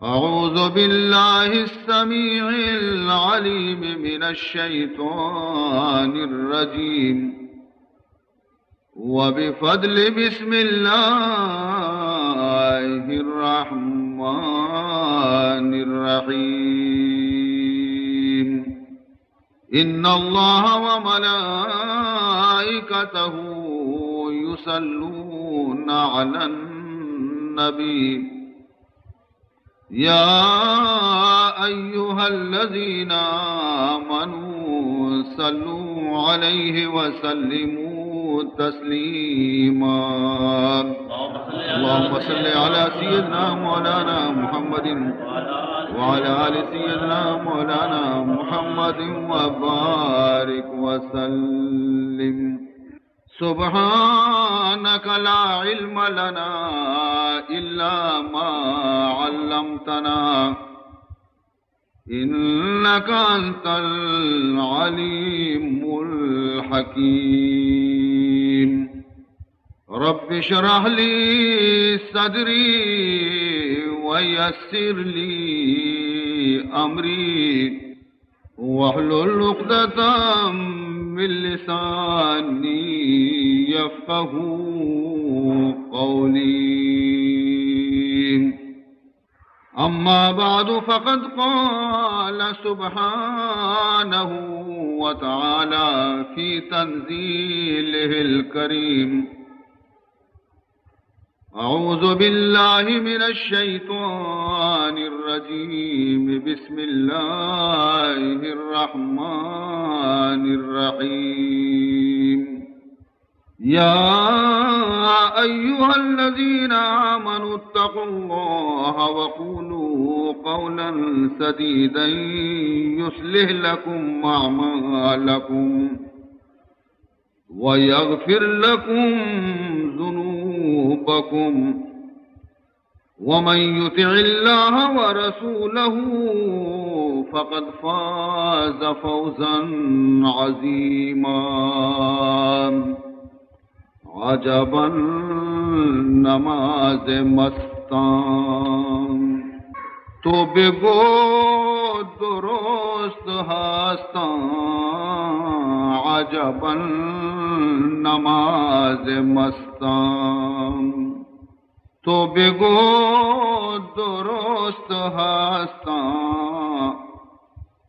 أعوذ بالله السميع العليم من الشيطان الرجيم. وبفضل بسم الله الرحمن الرحيم. إن الله وملائكته يصلون على النبي. يا أيها الذين آمنوا صلوا عليه وسلموا تسليما. اللهم صل على سيدنا مولانا محمد وعلى آل سيدنا مولانا محمد وبارك وسلم. سبحانك لا علم لنا إلا ما علمتنا إنك أنت العليم الحكيم. رب اشرح لي صدري ويسر لي أمري واحلل عقدة من لساني يفقهوا قولي. أما بعد، فقد قال سبحانه وتعالى في تنزيله الكريم: أعوذ بالله من الشيطان الرجيم. بسم الله الرحمن الرحيم. يا أيها الذين آمنوا اتقوا الله وقولوا قولا سديدا يصلح لكم أعمالكم ويغفر لكم ذنوبكم ومن يطع الله ورسوله فقد فاز فوزا عظيما. عجبا نماز مستان، تو بگو درست هستان. عجبا نماز مستان، تو بگو درست هستان،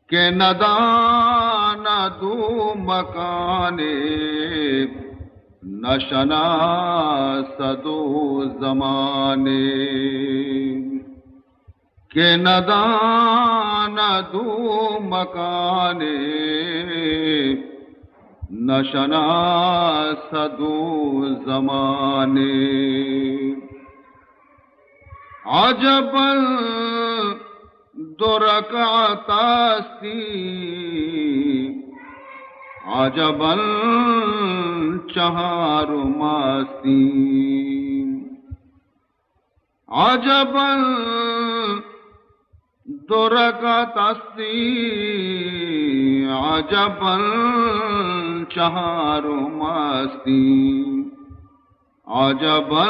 که نداند او مکانی، نشناسد او زمانی. که نداند او مکانی، نشناسد او زمانی. عجبا دو رکعت استی، عجبا چهارم استی. عجبا دو رکعت استی، عجبا چهارم استی. عجبا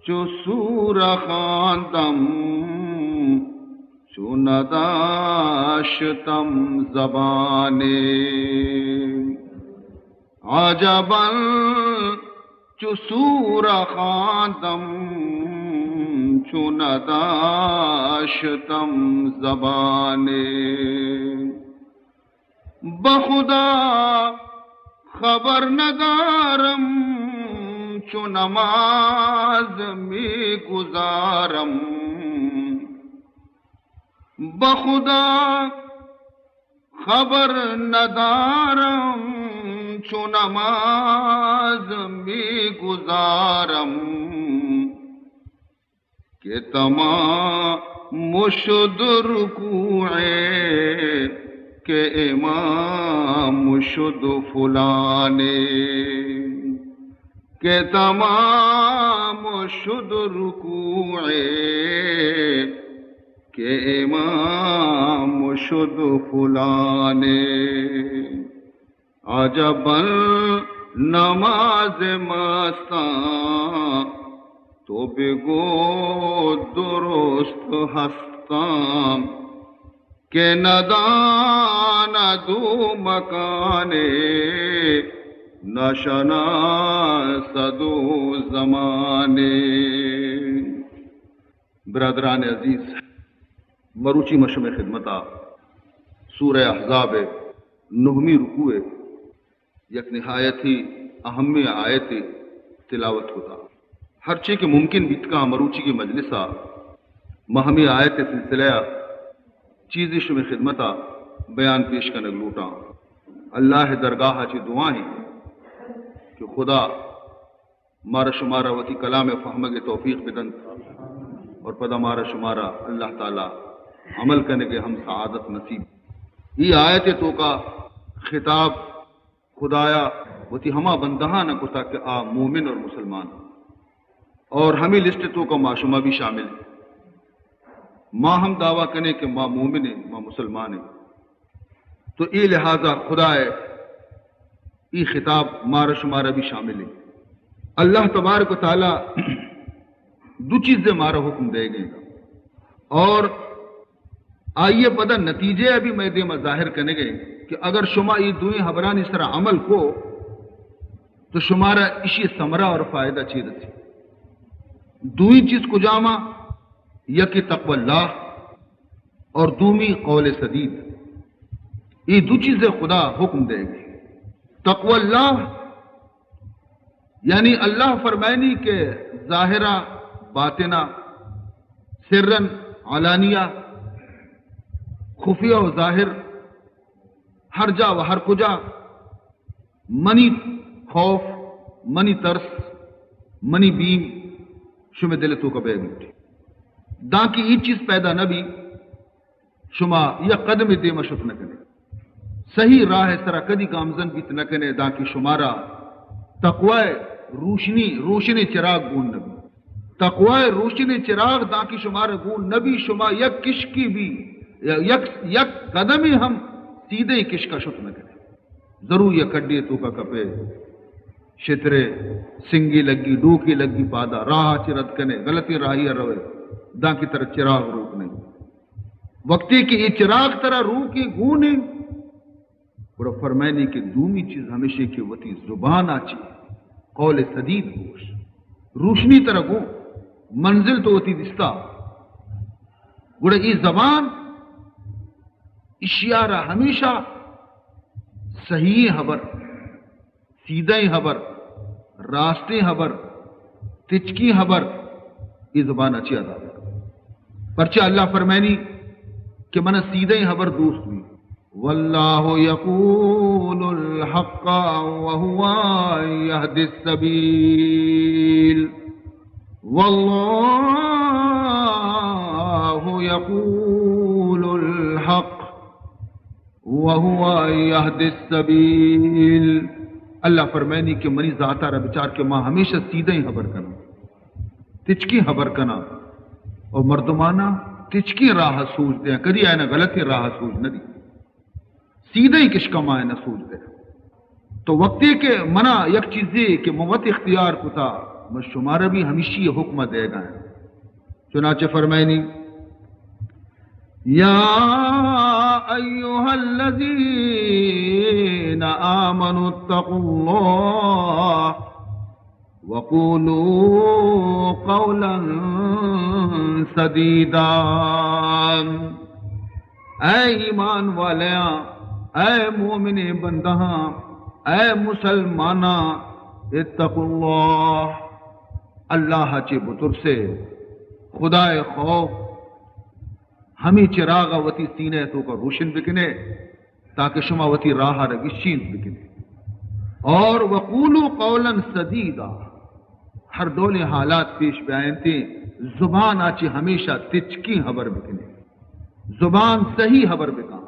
چو سور خواندم، چو نداشتم زبانی. عجبا چو سور خواندم، چو نداشتم زبانی. به خدا خبر ندارم، چو نماز می‌گزارم. به خدا خبر ندارم، چو نماز می‌گزارم، که تمام شد رکوع، که امام شد فلانی. که تمام شد رکوع، که امام شد فلانی. عجبا نماز مستان، تو بگو درست هستم که نداند او مکان نشناسد او زمان. برادران عزیز، مروچی ما شمئے خدمتا سورہ احزاب نہمی رکوع یک نہایتی اہمیں آیتے تلاوت کتا۔ ہرچے کہ ممکن بیت کاں مروچیگیں مجلسا ما ہمے آیت سلسلہ چیزے شمئے خدمتا بیان پیش کنگ لوٹاں۔ اللہ درگاہ چہ دعا ایں کہ خدا مارا شمارا وتی کلام فہمگ توفیق بدنت اور پدا مارا شمارا اللہ تعالی عمل کنگے ہم سعادت نصیب۔ ای آیت توکا خطاب خدایا وتی ہما بندہاں نہ کتا کہ آ مومن اور مسلمان، اور ہمیں لسٹ توکا ما شما بھی شامل ہیں۔ ما ہم دعویٰ کنے کہ ما مومن ہیں، ما مسلمان ہیں۔ تو اے لحاظا خدائے ای خطاب مارا شمارا بھی شامل ہے۔ اللہ تبارک و تعالی دو چیزیں مارا حکم دے گئے اور آئیے پدا نتیجے ابھی میں دیما ظاہر کرنے گئے کہ اگر شما یہ دوئیں حبرانی سرا عمل کو تو شمارا اشی ثمرہ اور فائدہ چی رسی۔ دوئیں چیز کجاما؟ یکی تقوی اللہ اور دومی قول سدید۔ یہ دو چیزیں خدا حکم دے گی۔ تقوی اللہ یعنی اللہ فرمائنی کہ ظاہرہ باطنہ، سرن علانیہ، خفیہ و ظاہر، ہر جا و ہر کجا منی خوف، منی ترس، منی بیم شمے دل توکا بیگ لوٹی۔ دانکہ ای چیز پیدا نہ بی، شما یک قدم دیما شت نہ کنے، صحیح راہ سرا کدی گامزن بیت نہ کنے، دانکہ شمارا تقوی روشنی، روشن چراغ گون نہ بی۔ تقوی روشن چراغ دانکہ شمارا گون نہ بی، شما یک کشکی بی، یک، یک قدمے ہم سیدھے کشکا شت نہ کنے۔ ضرور یک کڈی توکا کپے، شترے، سنگی لگی، ڈوکی لگی، پادا راہ چی رد کنے، غلطی راہی روے، دانکہ ترا چراغ روک نہیں۔ وقتی کہ یہ چراغ ترا روکی گونے، گڑا فرمائنی کہ دومی چیز ہمیشی کہ وتی زبان آچی قول سدید گوش، روشنی ترا گو، منزل تو وتی دستا۔ گڑا ای زبان اشیارا ہمیشہ صحیح خبر، سیدھیں خبر، راستیں خبر، تچکیں خبر، ای زبان اچی ادا۔ پرچہ اللہ فرمائنی کہ من سیدھیں خبر دوست بی۔ واللہ یقول الحق وهو يهدي السبيل۔ واللہ یقول الحق وهو يهدي السبيل۔ اللہ فرمائنی کہ منی ذاتا را بچار کہ ما ہمیشہ سیدھیں خبر کناں، تچکیں خبر کناں، اور مردمانا تچکیں راہ سوج دیاں، کدی آئینا غلطیں راہ سوج نہ دی، سیدھیں کشکا ما آئینا سوج دیاں۔ تو وقتی کہ منا یک چیزے کہ من وت اختیار کتا، من شمارا بھی ہمیشی حکم دیگا ہیں۔ چنانچہ فرمائنی، يا أيها الذين آمنوا اتقوا الله وقولوا قولا سديدا۔ اے ایمان والیاں، اے مومنیں بندہاں، اے مسلماناں، اتقوا اللہ، اللہ چہ بترسے، خدائے خوف، ہمے چراغ ء وتی سینہ ء توکا روشن بکنے تاکہ شما وتی راہ ء را گچینت بکنے۔ اور وقولوا قولا سدیدا، ہر ڈولیں حالات پیش بیاینتیں، زبان ء چہ ہمیشہ تچکیں ہبر بکنے، زبان صحیح ہبر بکن،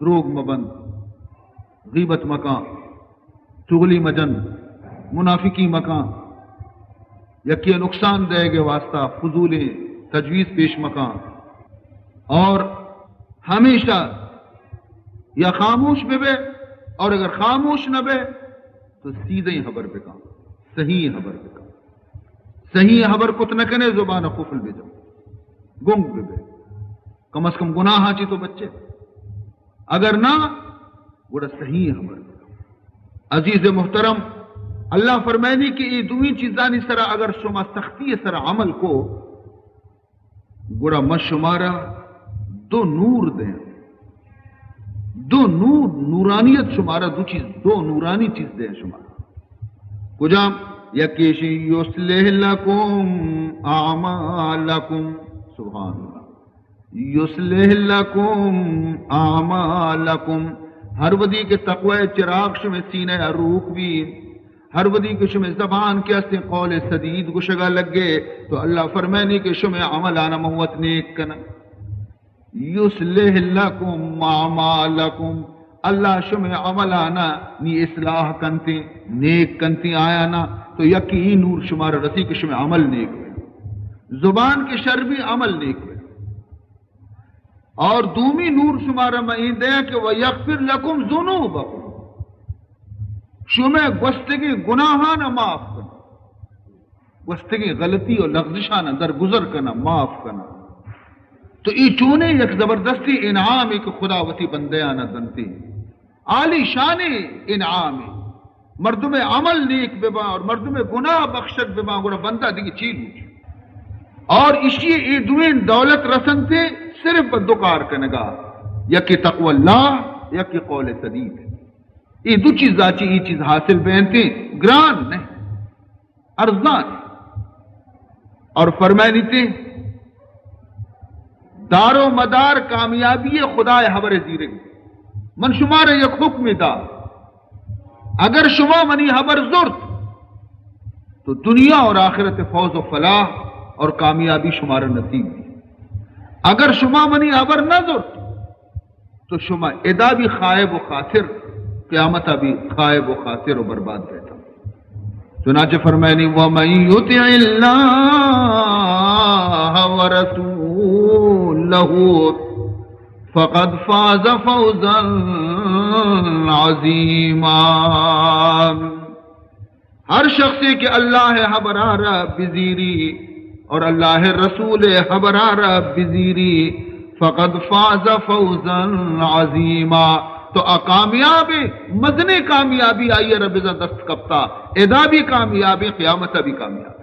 دروگ مبند، غیبت مکن، چغلی مجن، منافقی مکن، یکے نقصان دئیگ ء واسطہ فضولیں تجویز پیش مکن، اور ہمیشہ یا خاموش بہ بے، اور اگر خاموش نہ بے تو سیدھیں خبر بکن، صحیح خبر بکن۔ صحیح ہبر کت نہ کنے، زبان قفل بجو، گنگ ببے، کم از کم گناہاں چی تو بچے۔ اگر نہ، گڑا صحیح ہبر۔ عزیز محترم، اللہ فرمائنی کہ اے دوئیں چیزانی سرا اگر شما سختی سرا عمل کو، گڑا من شمارا دو نور دیں، دو نور، نورانیت شمارا دو چیز، دو نورانی چیز دیں شمارا۔ کجام؟ یکیش یصلح لکم اعمالکم۔ سبحان اللہ۔ یصلح لکم اعمالکم۔ ہر ودی کہ تقوی چراغ شمے سینہ ء روک بی، ہر ودی کہ شمے زبان کہ استیں قول سدید گشگا لگے، تو اللہ فرمائنی کہ شمے عملانا من وت نیک کناں۔ یصلح لکم اعمالکم، اللہ شمے عملانا نی اصلاح کنتیں، نیک کنتیں آیانا، تو یکی ای نور شمارا رسی کہ شمے عمل نیک بے، زبان کے شر بی، عمل نیک بے۔ اور دومی نور شمارا میں این دیا کہ ویغفر لکم ذنوبکم، شمے گوستگیں گناہانا معاف کن۔ گوستگیں غلطی و لغزشانا درگزر کنا، معاف کنا۔ تو ای چونیں یک زبردستیں انعامے کہ خدا وتی بندیانا دنتے، عالی شانیں انعامے۔ مردم عمل نیک بباں اور مردم گناہ بخشگ بباں، گڑا بندہ دیگہ چی لوٹ؟ اور اشی اے دوئیں دولت رسنتے صرف بہ دو کار کنگا، یکی تقوی اللہ، یکی قول سدید۔ اے دو چیزا چی ای چیز حاصل بینتے، گران نہیں، ارزان۔ اور فرمائنیتے، دار و مدار کامیابی خدائے ہبر زیرگ۔ من شمارا یک حکم دا، اگر شما منی ہبر زرت تو دنیا اور آخرت فوز و فلاح اور کامیابی شمارا نصیب بی۔ اگر شما منی ہبر نہ زرت تو شما ادا بھی خائب و خاسر، قیامتا بھی خائب و خاسر و برباد بیتا۔ چنانچہ فرمائنی، ومن یطع اللہ ورسولہ فقد فاز فوزا عظیما۔ ہر شخصے کہ اللہ ء ہبرا را بزیری اور اللہ ء رسول ء ہبرا را بزیری، فقد فاز فوزا عظیما، تو آ کامیاب، مزنیں کامیابی آئی ء را بزاں دست کپتا، ادا بھی کامیاب، قیامت ء بھی کامیاب۔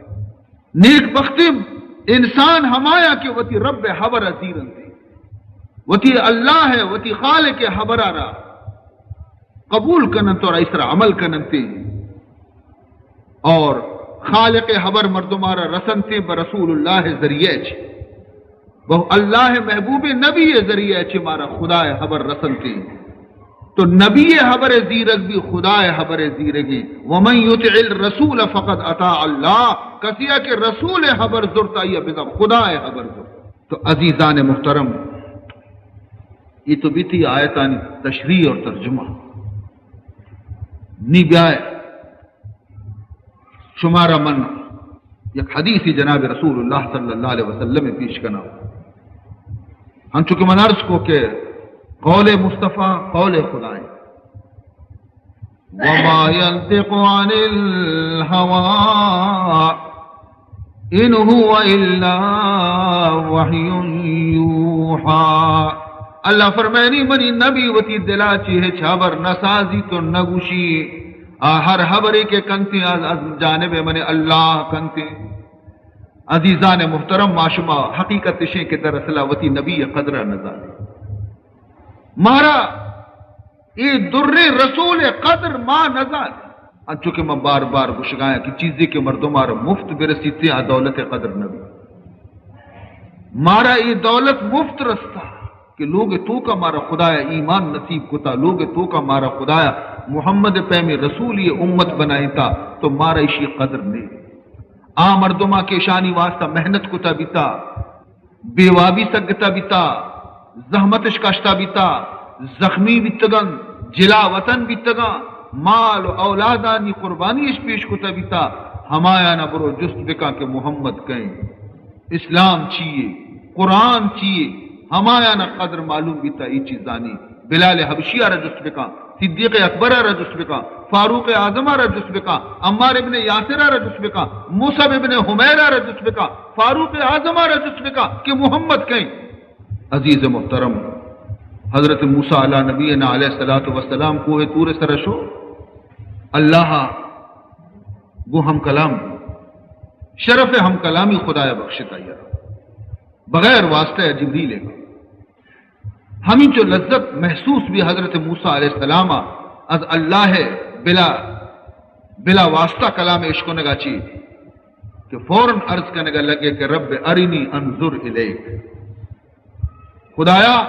نیک بختی انسان ہمایا کہ وتی رب ء ہبر ء زیرنت، وتی اللہ ء، وتی خالق ء ہبرا را قبول کننت اور ایسرا عمل کننت۔ اور خالق ء ہبر مردمارا رسنت بہ رسول اللہ ء ذریعہ چہ، بہ اللہ ء محبوب نبی ء ذریعہ چہ مارا خدا ء ہبر رسنت۔ تو نبی ء ہبر ء زیرگ بھی خدا ء ہبر ء زیرگی۔ ومن یطع الرسول فقد اطاع اللہ، کسیا کہ رسول ء ہبر زرت آئی ء بزاں خدا ء ہبر زرت۔ تو عزیزان محترم، یہ تو بیتی آیتانی تشریح اور ترجمہ۔ نی بیائے شمارا من یک حدیثی جناب رسول اللہ صلی اللہ علیہ وسلم پیش کناں۔ ہنچو کہ من عرض کو کہ قول مصطفیٰ قول خدائے۔ وما ينطق عن الهوى إن هو إلا وحي يوحى۔ اللہ فرمائنی، منی نبی وتی دلا چی ہچ ہبر نہ سازی تو نہ گوشی، آ ہر ہبرے کہ کنتی از، از جانب من اللہ کنتی۔ عزیزان محترم، ما شما حقیقت اشیں کہ دراصل وتی نبی قدر نہ زانی۔ مارا اے دریں رسول قدر ما نزان۔ انچو کہ من بار بار گشگایاں کہ چیزے کہ مردم آرا مفت برسیتے، آ دولت قدر نبی۔ مارا اے دولت مفت رستا کہ لوگ توکا مارا خدایا ایمان نصیب کتا، لوگ توکا مارا خدایا محمد پیمی رسولی امت بنائیتا، تو مارا اشی قدر نہیں۔ آ مردماں کہ اشانی واسطہ محنت کتا بیتا، بے وابی سگتا بیتا، زحمتش کشتا بیتا، زخمی بیتگن، جلا وطن بیتگاں، مال و اولادانی قربانیش پیش کتا بیتا، ہمایانا برو جست بکاں کہ محمد کئیں، اسلام چیے، قرآن چیے، ہمایانا قدر معلوم بیتا اے چیزانی۔ بلال حبشی آرا جست بکاں، صدیق اکبر آرا جست بکاں، فاروق اعظم ءَ را جست بکن، عمار ابن یاسر ءَ را جست بکن، مصعب ابن عمیر ءَ را جست بکن، فاروق اعظم ءَ را جست بکن کہ محمد کئے؟ عزیز محترم، حضرت موسیٰ علی نبینا علیہ الصلوۃ والسلام کوہ طور سر شو، اللہ گو ہم کلام، شرف ہم کلامی خدایا بخشتا، یا بغیر واسطہ جبریل ءَ۔ ہمینچو لذت محسوس بی حضرت موسیٰ علیہ السلام ءَ از اللہ ءِ بلا، بلا واسطہ کلام اشکنگا چی کہ فوراً عرض کنگا لگے کہ رب ارنی انظر الیک، خدایا،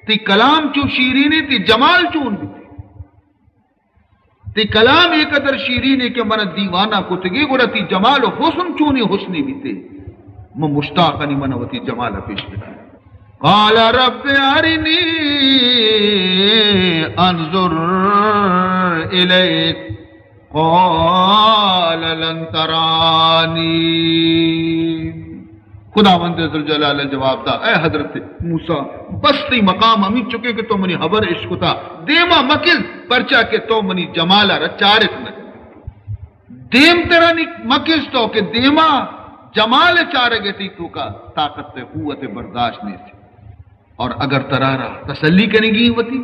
تی کلام چو شیرینی، تی جمال چون بیتے۔ تی کلام اے قدر شیرینے کہ من دیوانہ کتگی، گڑا تی جمال و حسن چونی حسنی بیتے۔ من مشتاقانی، من وتی جمال پیش بدار۔ قال رب ارنی انظر الیک قال لن ترانی۔ خداوند ذوالجلال ءَ جواب دا، اے حضرت موسیٰ، بس تئی مقام ہمینچکے کہ تو منی حبر اشکتا، دیما مکز، پرچا کہ تو منی جمال ءَ را چارت نہ۔ دیم ترا نی مکز تو کہ دیما جمال چارگ ءَ تئی توکا طاقت ءُ قوت برداشت نیست۔ اور اگر ترا را تسلی کنگی وتی،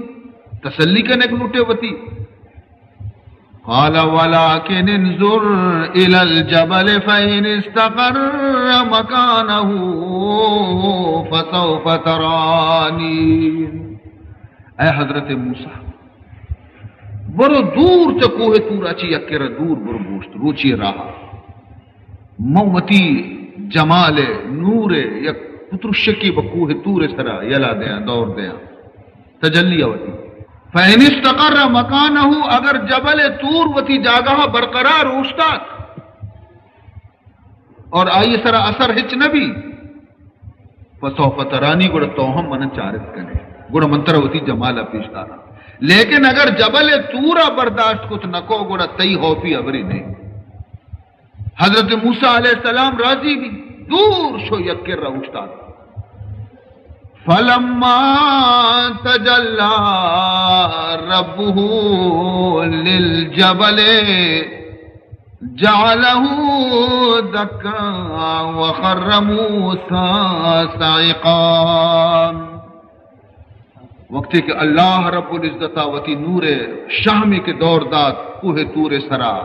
تسلی کنگ لوٹے وتی، قال ولكن انظر إلى الجبل فإن استقر مكانه فسوف تراني۔ اے حضرت موسیٰ، برو دور چہ کوہ طورا چی یک کرا دور برو، گوشت روچی راہ من وتی جمال ءُ نور ءَ یک پترشکی بہ کوہ طور سرا یلا دیاں، دور دیاں، تجلی ءَ وتی۔ فإن استقر مكانه، اگر جبل طور وتی جاگہ برقرار اوشتات اور آئی سرا اثر ہچ نہ بی، فسوف ترانی، گڑا تو ہم من چارت کنے، گڑا من ترا وتی جمال پیش داراں۔ لیکن اگر جبل طورا برداشت کت نکو، گڑا تئی ہوپی ابری نہیں۔ حضرت موسیٰ علیہ السلام راضی بی، دور شو یک کرا اوشتات۔ فلما تجلى ربه للجبل جعله دكا وخر موسى صعقا۔ وقتی کہ اللہ رب العزت ءَ وتی نور ءِ شہمے کہ دور دات کوہ طور سرا،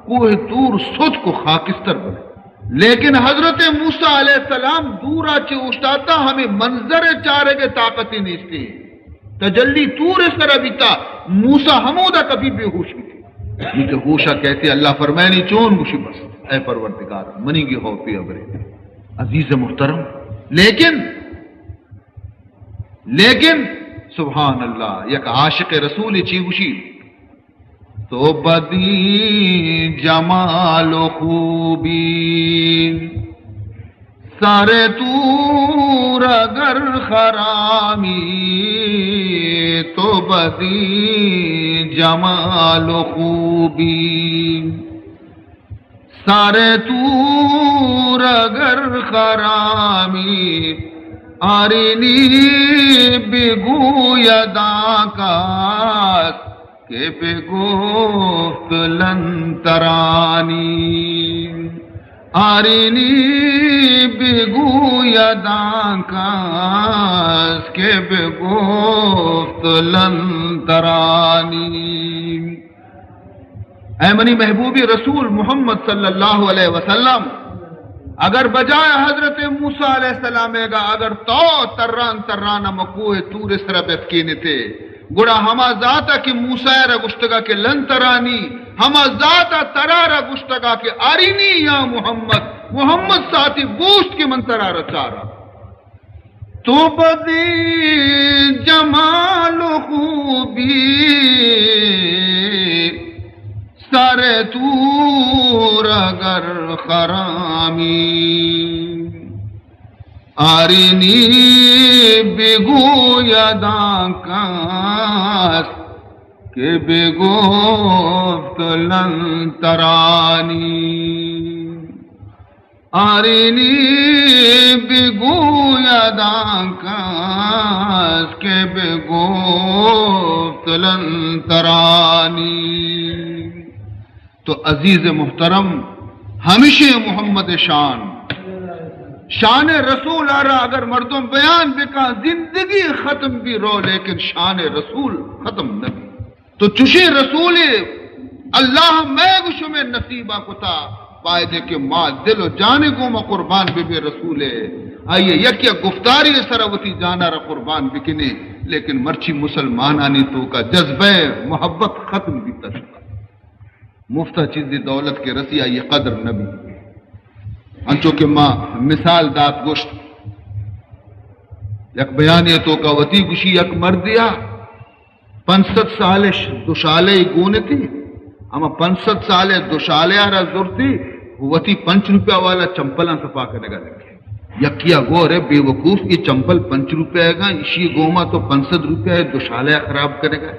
کوہ طور ستک و خاکستر بنے۔ لیکن حضرت موسیٰ علیہ السلام دورا چہ اوشتاتا، ہمے منظر ءِ چارگ ءِ طاقتے نیستی۔ تجلی طور سرا بیتا، موسیٰ ہمودا کپی بے ہوش بیتی۔ نی کہ ہوشا کئیتی، اللہ فرمائنی چون؟ گوشی بس اے پروردگار، منی گی ہوپی ابرے۔ عزیز محترم، لیکن لیکن سبحان اللہ، یک عاشق رسول چی گوشی، تو بدی جمال و خوبی، سر طور اگر خرامی، تو بدی جمال و خوبی۔ سر طور اگر خرامی، آرینی بگوید آن کس که بگفت لن ترانی. آرینی بگوید آن کس که بگفت لن ترانی. اے منی محبوبی رسول محمد صلی اللہ علیہ وسلم، اگر بجائے حضرت موسیٰ علیہ السلام ءَ گا، اگر تو تران تران ہم کوہ طور سر بتکینتے، گڑا ہما ذاتا کہ موسیٰ را گشتگا کہ لن ترانی، ہما ذاتا ترا را گشتگا کہ ارینی یا محمد، محمد ساتی گوشت کہ من ترا را چارا۔ تو بدی جمال و خوبی، سر طور اگر خرامی، آرینی بگوید آن کس که بگفت لن ترانی. آرینی بگوید آن کس که به گفت لن ترانی. تو عزیز محترم، ہمیشہ محمد شان، شان رسول آرا اگر مردم بیان بکن، زندگی ختم بی رو، لیکن شان رسول ختم نہ بی. تو چوشیں رسولے اللہ مئے گو شمئے نصیبا کتا، بایدے کہ ما دل و جان گوما قربان ببے رسولے. آئیے یک یک گفتاری سرا وتی جانا را قربان بکنے، لیکن مرچی مسلمانانی توکا جذبہ محبت ختم بیتا شتا. مفتا چیزی دولت کہ رسی آئی قدر نبی. انچو کہ ما مثال دات گوشت، یک بیانی توکا وتی گوشی یک مردیا پنچ سد سالش دوشالہ گونتی، اما پنچ سد سال دوشالہ را زرتی، وتی پنچ روپیہ والا چمپلاں سپا کنگا لگے. یکیا گو، ارے بے وقوف، یہ چمپل پنچ روپیہ گا، اشی گوما تو پنچ سد روپیہ دوشالہ خراب کنگا.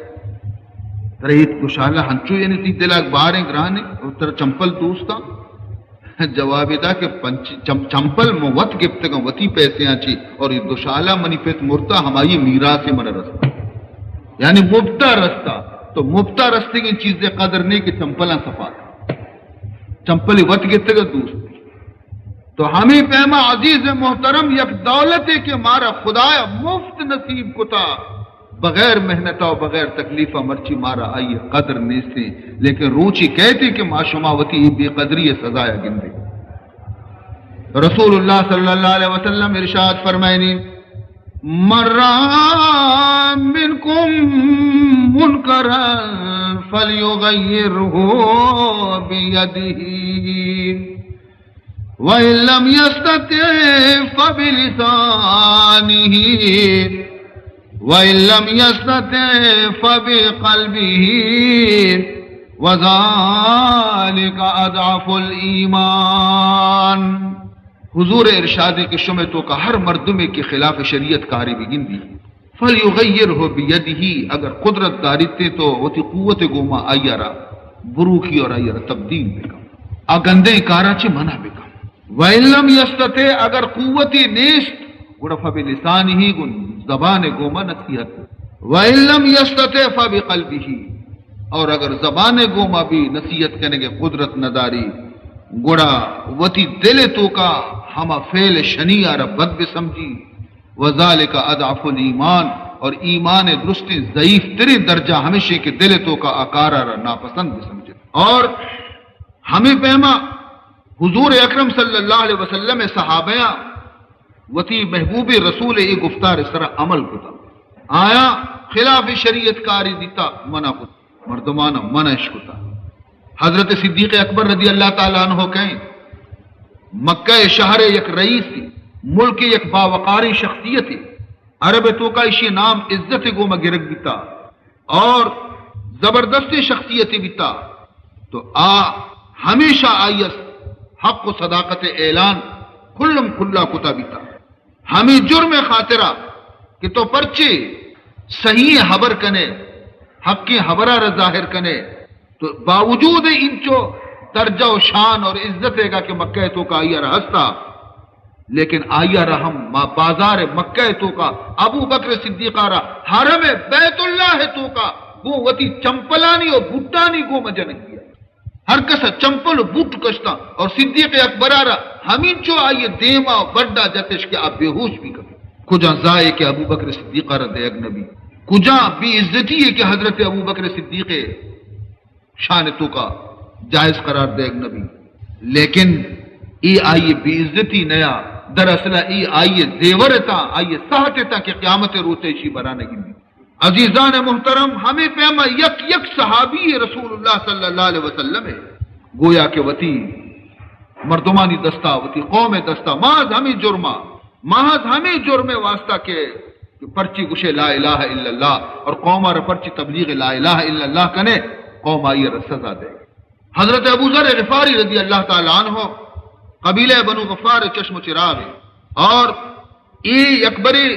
ترے ایت دوشالہ ہنچو یعنی تی دلا باریں گرانے، اور ترا چمپل دوستا؟ جواب دا کہ پنچ-، چم-، چمپل من وت گپتگاں وتی پیسے آں چی، اور یہ دوشالہ منی پت مرتا، ہمائی میراث من رستا. یعنی مفتا رستا. تو مفتا رستگیں چیزے قدر نہیں کہ چمپلاں سپا. چمپل وت گپتگا دوست. تو ہمیں پیما عزیز محترم یک دولتے کہ مارا خدایا مفت نصیب کتا، بغیر محنت و بغیر تکلیف مرچی مارا آئی قدر نیستی، لیکن روچی کہتی کہ ما شما وتی بے قدری سزایا گندے. رسول اللہ صلی اللہ علیہ وسلم ارشاد فرمائنی، من رأى منكم منكرا فليغيره بيده، وإن لم يستطع فبلسانه، وإن لم يستطع فبقلبه، وذلك أضعف الإيمان. حضور ارشادے کہ شمے توکا ہر مردمے کہ خلاف شریعت کاری بگندی، فلیغیرہ بیدہ، اگر قدرت داریتے تو وتی قوت گوما آئی را بروکی اور آئی را تبدیل بکن، آ گندیں کارا چہ منع بکن. وان لم یستطع، اگر قوتی نیست، گڑا فبلسانہ، گوں زبان گوما نصیحت. وان لم یستطع فبقلبہ، اور اگر زبان گوما بھی نصیحت کنگے قدرت نداری، گڑا وتی دل توکا ہما فعل شنی آرا بد بسمجھی. وذلک اضعف الایمان، اور ایمان درستیں ضعیف تریں درجہ ہمیشی کہ دل توکا آ کارا را ناپسند بسمجھے. اور ہمیں پیما حضور اکرم صلی اللہ علیہ وسلم صحابیاں وتی محبوب رسول ای گفتار سرا عمل کتا، آیا خلاف شریعت کاری دیتا منع کتا، مردمان منعش کتا. حضرت صدیق اکبر رضی اللہ تعالی عنہ کہیں مکہ شہر یک رئیس، ملک یک باوقاری شخصیت، عرب توکا اشی نام عزت گوما گرگ بیتا اور زبردست شخصیت بیتا، تو آ ہمیشہ آئی است حق و صداقت اعلان کلم کلا کتا بیتا. ہمیں جرم خاطرہ کہ تو پرچے صحیح خبر کنے، حقی خبرہ را ظاہر کنے، تو باوجود انچو درجہ و شان اور عزت گا کہ مکہ توکا آئی را ہستا، لیکن آئی را ہم ما بازار مکہ توکا ابو بکر صدیق را حرم بیت اللہ توکا گوں وتی چمپلانی و بوٹانی گوما جنگ دیا. ہر کس چمپل و بوٹ کشتا اور صدیق اکبر را ہمینچو آئی دیما بڈا جتش کہ آ بے ہوش بی کپی. کجا زائے کہ ابو بکر صدیق را دیگ نبی، کجا بے عزتی ہے کہ حضرت ابو بکر صدیق شان توکا جائز قرار دیگ نبی. لیکن ای آئی بے عزتی نیا، دراصل ای آئی زیور تا، آئی ساہت تا کہ قیامت روچے شی برانگی بی. عزیزان محترم، ہمیں پیما یک یک صحابی رسول اللہ صلی اللہ علیہ وسلم ہے، گویا کہ وتی مردمانی دستا، وتی قوم دستا، محض ہمیں جرما، محض ہمیں جرم واسطہ کہ، کہ پرچی گوشے لا الہ الا اللہ اور قوم را پرچی تبلیغ لا الہ الا اللہ کنے، قوم آئی را سزا دے. حضرت ابو ذر غفاری رضی اللہ تعالی عنہ قبیلہ بنو غفار چشم و چراغ ہے، اور ای اکبری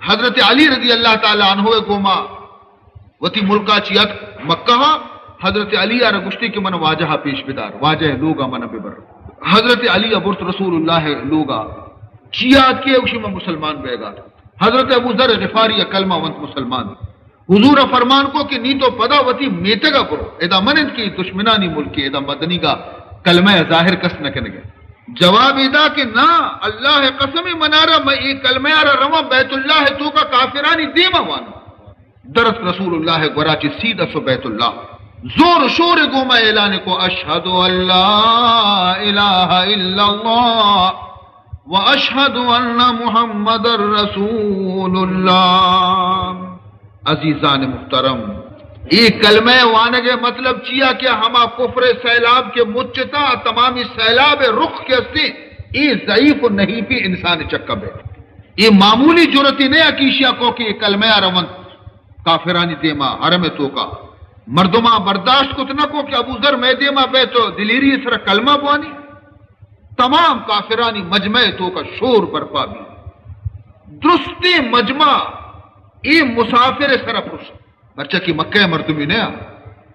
حضرت علی رضی اللہ تعالی عنہ گوما وتی ملکا چی اتک مکہ، حضرت علی آرا گوشتی کہ من واجہ پیش بدار، واجہ لوگا من ببر. حضرت علی ءَ برت رسول اللہ ءِ لوگ ءَ، چیا اتکے؟ گوشی من مسلمان بیگ ءَ اتکوں۔ حضرت ابو ذر غفاری ءَ کلمہ ونت، مسلمان۔ حضور ءَ فرمان کو کہ نی تو پدا وتی میتگ ءَ برو، ادا من انت کہ دشمنانی ملکے، ادا مدنی گا کلمہ ءَ ظاہر کس نہ کنگے۔ جواب ادا کہ نا، اللہ ءِ قسم، منارا، من اے کلمہ ءَ را رواں بیت اللہ ءِ توکا کافرانی دیما واناں۔ درست رسول اللہ ءِ گورا چہ سیدھا سو بیت اللہ۔ زور شور گوما اعلان کو، اشہد ان لا الہ الا اللہ و اشہد ان محمد رسول اللہ۔ عزیزان محترم، اے کلمہ وانگ ءِ مطلب چیا کہ ہما کفر ءِ سیلاب کہ مچتا، تمامی سیلاب ءِ رخ کہ استے، اے ضعیف و نحیفی انسان چکا بیت۔ اے معمولی جرأتے نہ کہ ایشیا کو کہ اے کلمہ ءَ رونت کافرانی دیما حرم ءِ توکا۔ مردماں برداشت کت نہ کو کہ ابو ذر مئے دیما بیت و دلیری ءِ سرا کلمہ بوانی۔ تمام کافرانی مجمع ءِ توکا شور برپا بی۔ درستیں مجمع اے مسافر ءِ سرا پرشت۔ پرچا کہ مکہ ءِ مردمی نیا،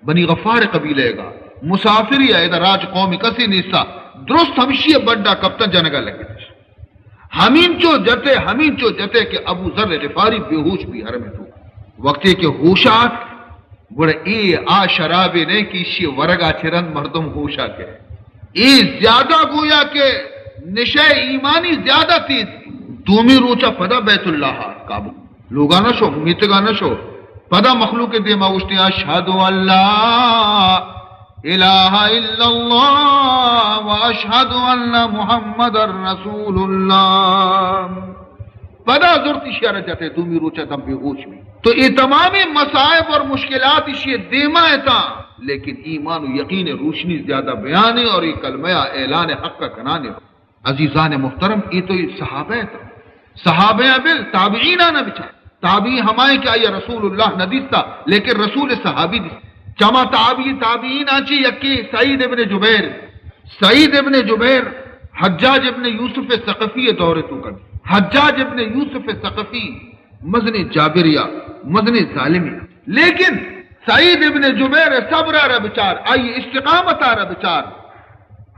بنی غفار قبیلہ ءِ گا، مسافری ءَ، ادا راج قوم کسے نیستا، درست ہمشی ءِ بڈا کپتاں جنگا لگتش۔ ہمینچو جتے، ہمینچو جتے کہ ابو ذر غفاری بے ہوش بی حرم ءِ توکا۔ وقتے کہ ہوشا ات، گڑا اے آ شرابے نہ کہ ایشی ورگا چہ رند مردم ہوشا کئے۔ اے زیادہ گویا کہ نشہ ایمانی زیادہ تیز۔ دومی روچا پدا بیت اللہ ءَ، کعبہ، لوگا نہ شو، میتگا نہ شو۔ پدا مخلوق ءِ دیما گوشتی، اشہد ان لا الہ الا اللہ و اشہد ان محمد رسول اللہ۔ پدا زرت ایشی ءَ را جتے، دومی روچا دم بے ہوش بی۔ تو اے تمامیں مصائب اور مشکلات ایشی ءِ دیما اتاں، لیکن ایمان و یقین ءِ روشنی زیادہ بیان ہے اور اے کلمہ ءِ اعلان حق ءَ کنانے۔ عزیزان محترم، اے تو اے صحابہ اتاں۔ صحابہ ءَ بل، تابعین ءَ نہ بچار۔ تابعی ہمائیں کہ آئی رسول اللہ نہ دیستا، لیکن رسول ءِ صحابی دیستا۔ چما تابعی، تابعین ءَ چہ یکے سعید ابن جبیر۔ سعید ابن جبیر حجاج ابن یوسف ثقفی ءِ دور ءِ توکا۔ حجاج ابن یوسف ثقفی مزنیں جابریا، مزنیں ظالمیا۔ لیکن سعید ابن جبیر ءِ صبر ءَ را بچار، آئی استقامت ءَ را بچار،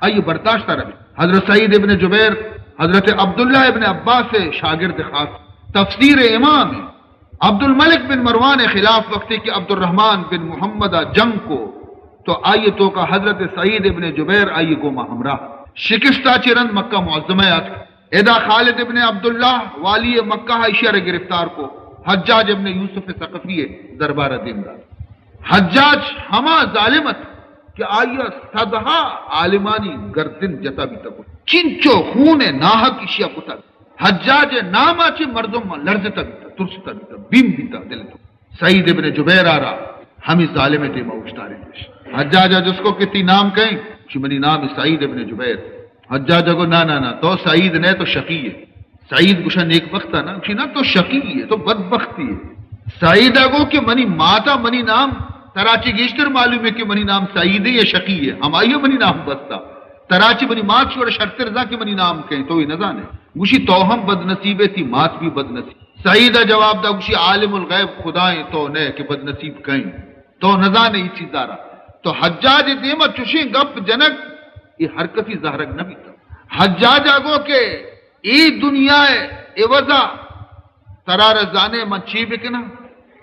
آئی برداشت ءَ را بچار۔ حضرت سعید ابن جبیر حضرت عبداللہ ابن عباس ءِ شاگرد خاص، تفسیر ءِ امام ہے۔ عبدالملک بن مروان ءِ خلاف وقتے کہ عبدالرحمن بن محمد ءَ جنگ کو، تو آئی توکا حضرت سعید ابن جبیر آئی گوما ہمراہ۔ شکست ءَ چہ رند مکہ معظمہ ءَ اتک۔ ادا خالد ابن عبداللہ والی مکہ ءَ ایشی ءَ را گرفتار کو، حجاج ابن یوسف ثقفی ءِ دربار ءَ دیم دات۔ حجاج ہما ظالم ات کہ آئی ءَ صدہا عالمانی گردن جتا بیتا کت۔ چنچو خون ءِ ناحق ایشی ءَ کتگ۔ حجاج ءِ نام ءَ چہ مردم لرزتا بیتا، ترستا بیتا، بیم بیتا دل تو۔ سعید ابن جبیر ءَ را ہمے ظالم ءِ دیما اوشتارینتش۔ حجاج ءَ جست کو کہ تئی نام کئے؟ گوشی منی نام سعید ابن جبیر۔ حجاج ءَ گو نا نا نا، تو سعید نئے، تو شقی ئے۔ سعید گوشا نیک بخت ءَ نا؟ گوشی نا، تو شقی ئے، تو بدبختی ئے۔ سعید ءَ گو کہ منی مات ءَ منی نام، ترا چہ گیشتر معلوم ہے کہ منی نام سعید ہے یا شقی ہے، ہمائی ءَ منی نام بستا۔ ترا چہ منی مات شور شرتر زان کہ منی نام کئے، تو اے نہ زانے۔ گوشی تو ہم بدنصیب ئے، تئی مات بھی بدنصیب۔ سعید ءَ جواب دا، گوشی عالم الغیب خدا ایں، تو نئے کہ بدنصیب کئے، تو نزانے اے چیز ءَ را۔ تو حجاج ءِ دیما چوشیں گپ جنگ، اے ہر کسی زہرگ نہ بیتا۔ حجاج ءَ گو کہ اے دنیا ءِ عوضا ترا را زانے من چی بکناں؟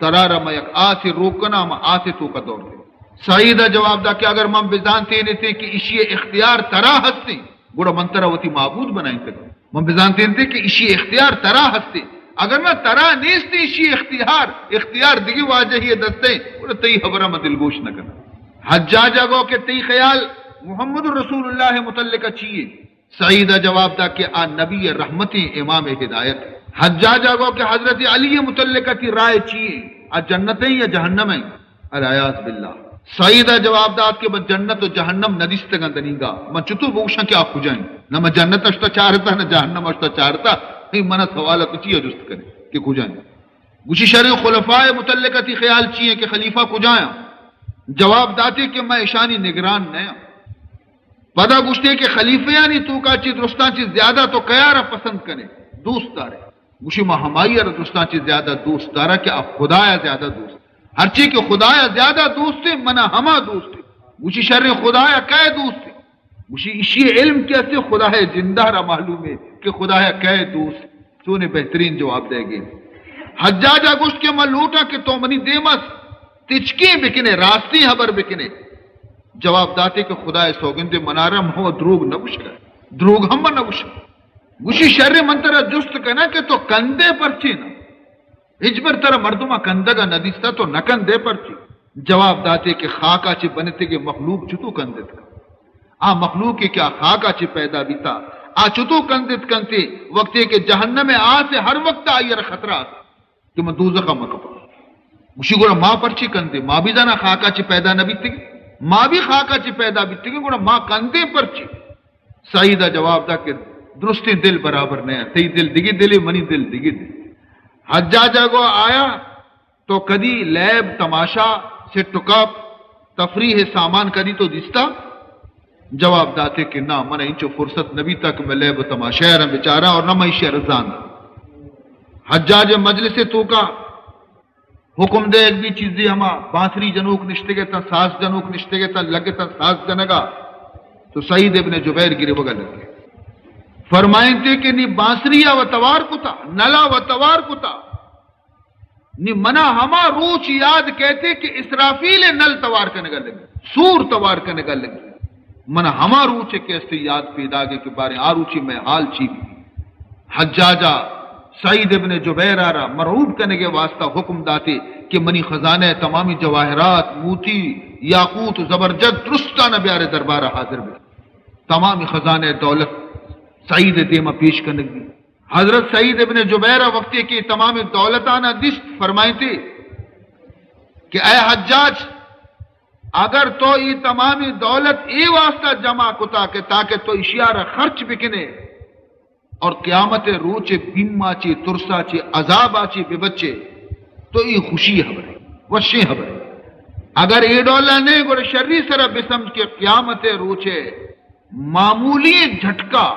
ترا را من یک آسے روک کناں، من آسے توکا دور دیں۔ سعید ءَ جواب دا کہ اگر من بزانتین اتیں کہ ایشی ءِ اختیار ترا ہستیں، گڑا من ترا وتی معبود بنائینتگ۔ من بزانتین اتیں کہ ایشی ءِ اختیار ترا ہستیں، اگر نہ ترا نیست ایشی ءِ اختیار، اختیار دگہ واجہی ءِ دست ءَ، گڑا تئی ہبرا من دلگوش نہ کناں۔ حجاج ءَ گو کہ تئی خیال محمد رسول اللہ ءِ متعلق چی ہے؟ سعید ءَ جواب دا کہ آ نبی رحمتیں، امام ہدایت۔ حجاج ءَ گو کہ حضرت علی ءِ متعلق تئی رائے چی ایں؟ آ جنت ایں یا جہنم ایں؟ العیاذ باللہ۔ سعید ءَ جواب دات کہ من جنت و جہنم نہ دیستگاں دنیگا، من چطور بگوشاں کہ آ کجا ایں؟ نہ من جنت اشتا چارتا، نہ جہنم اشتا چارتا۔ اے منا سوال ءَ تو چیا جست کنے کہ کجا ایں؟ گوشی شریں خلفاء ءِ متعلق تئی خیال چی ایں کہ خلیفہ کجا ایں؟ جواب داتے کہ من اشانی نگران نہ آں۔ پدا گوشتے کہ خلیفیانی توکا چہ درستاں چہ زیادہ تو کیا را پسند کنے، دوست دارے؟ گوشی، ما ہمائی را درستاں چہ زیادہ دوست دارا کہ آ خدایا زیادہ دوست۔ ہرچی کہ خدایا زیادہ دوست ہے، منا ہما دوست ہے۔ گوشی، شریں خدایا کئے دوست ہے؟ گوشی، ایشی علم کہ استے خدائے جندہ را معلوم ہے کہ خدایا کئے دوست، چونے بہترین جواب دے گے۔ حجاجا گوشت کہ من لوٹاں کہ تو منی دیما تچکیں بکنے، راستیں حبر بکنے۔ جواب داتے کہ خدائے سوگندے منارا من و دروگ نہ گوشگا، دروگ ہم من نہ گوشگا۔ گوشی، شر من ترا جست کناں کہ تو کندے پرچے نہ؟ ہچبر ترا مردما کندگا ندیستا، تو نکندے پرچے؟ جواب داتے کہ خاکا چہ بنتگیں مخلوق چتو کندت کنت؟ آ مخلوقے کہ آ خاکا چہ پیدا بیتا، آ چتو کندت کنتے، وقتے کہ جہنم آس ہر وقت آئی را خطرہ است کہ من دوزخا مکپاں۔ گوشی، گڑا ما پرچے کندے؟ ما بھی زانا خاکا چہ پیدا نہ بیتگیں، ما بھی خاکا چہ پیدا بیتگیں، گڑا ما کندے پرچے؟ سعیدا جواب دا کہ درستیں دل برابر نہ، تئی دل دگہ دلے، منی دل دگہ دل۔ حجاجا گو آیا تو کدی لیب، تماشا، سٹ و کپ، تفریح سامان کدی تو دیستا؟ جواب داتے کہ نہ، من انچو فرصت نہ بیتا کہ میں لیب و تماشا را بچاراں اور نہ میں ایشی را زاناں۔ حجاج مجلس توکا حکم دے، ایک بھی چیزی ہما بانسری جنوک نشتگے تاں، ساز جنوک نشتگے تاں، لگے تاں ساز جنگا۔ تو سعید ابن جبیر گریوگا لگے۔ فرمائنتے کہ نی بانسری و توار کتا، نلا و توار کتا۔ نی منا ہما روچ یاد کئیتے کہ اسرافیل نل توار کنگا لگی، سور توار کنگا لگی۔ منا ہما روچ کہ استے یاد پیداگے کہ باریں آ روچی میں حال چی بی۔ حجاجا سعید ابن جبیرا را مرعوب کنگے واسطہ حکم داتے کہ منی خزانہ تمامی جواہرات، موتی، یاقوت، زبرجد درستانا بیارے دربارا حاضر بی۔ تمامی خزانہ دولت سعید دیما پیش کنگ بی۔ حضرت سعید ابن جبیر وقتی کہ تمام دولتانا دیست، فرمائیتے کہ اے حجاج، اگر تو ای تمامی دولت ای واسطہ جمع کتا کہ تاکہ تو اشیارا خرچ بکنے اور قیامت روچ بیما چے، ترسا چے، عذابا چے ببچے، تو ای خوشی حبرے، وشیں حبرے۔ اگر ای ڈولا نہیں، گڑا شری سرا بسمجھ کہ قیامت روچے معمولی جھٹکا،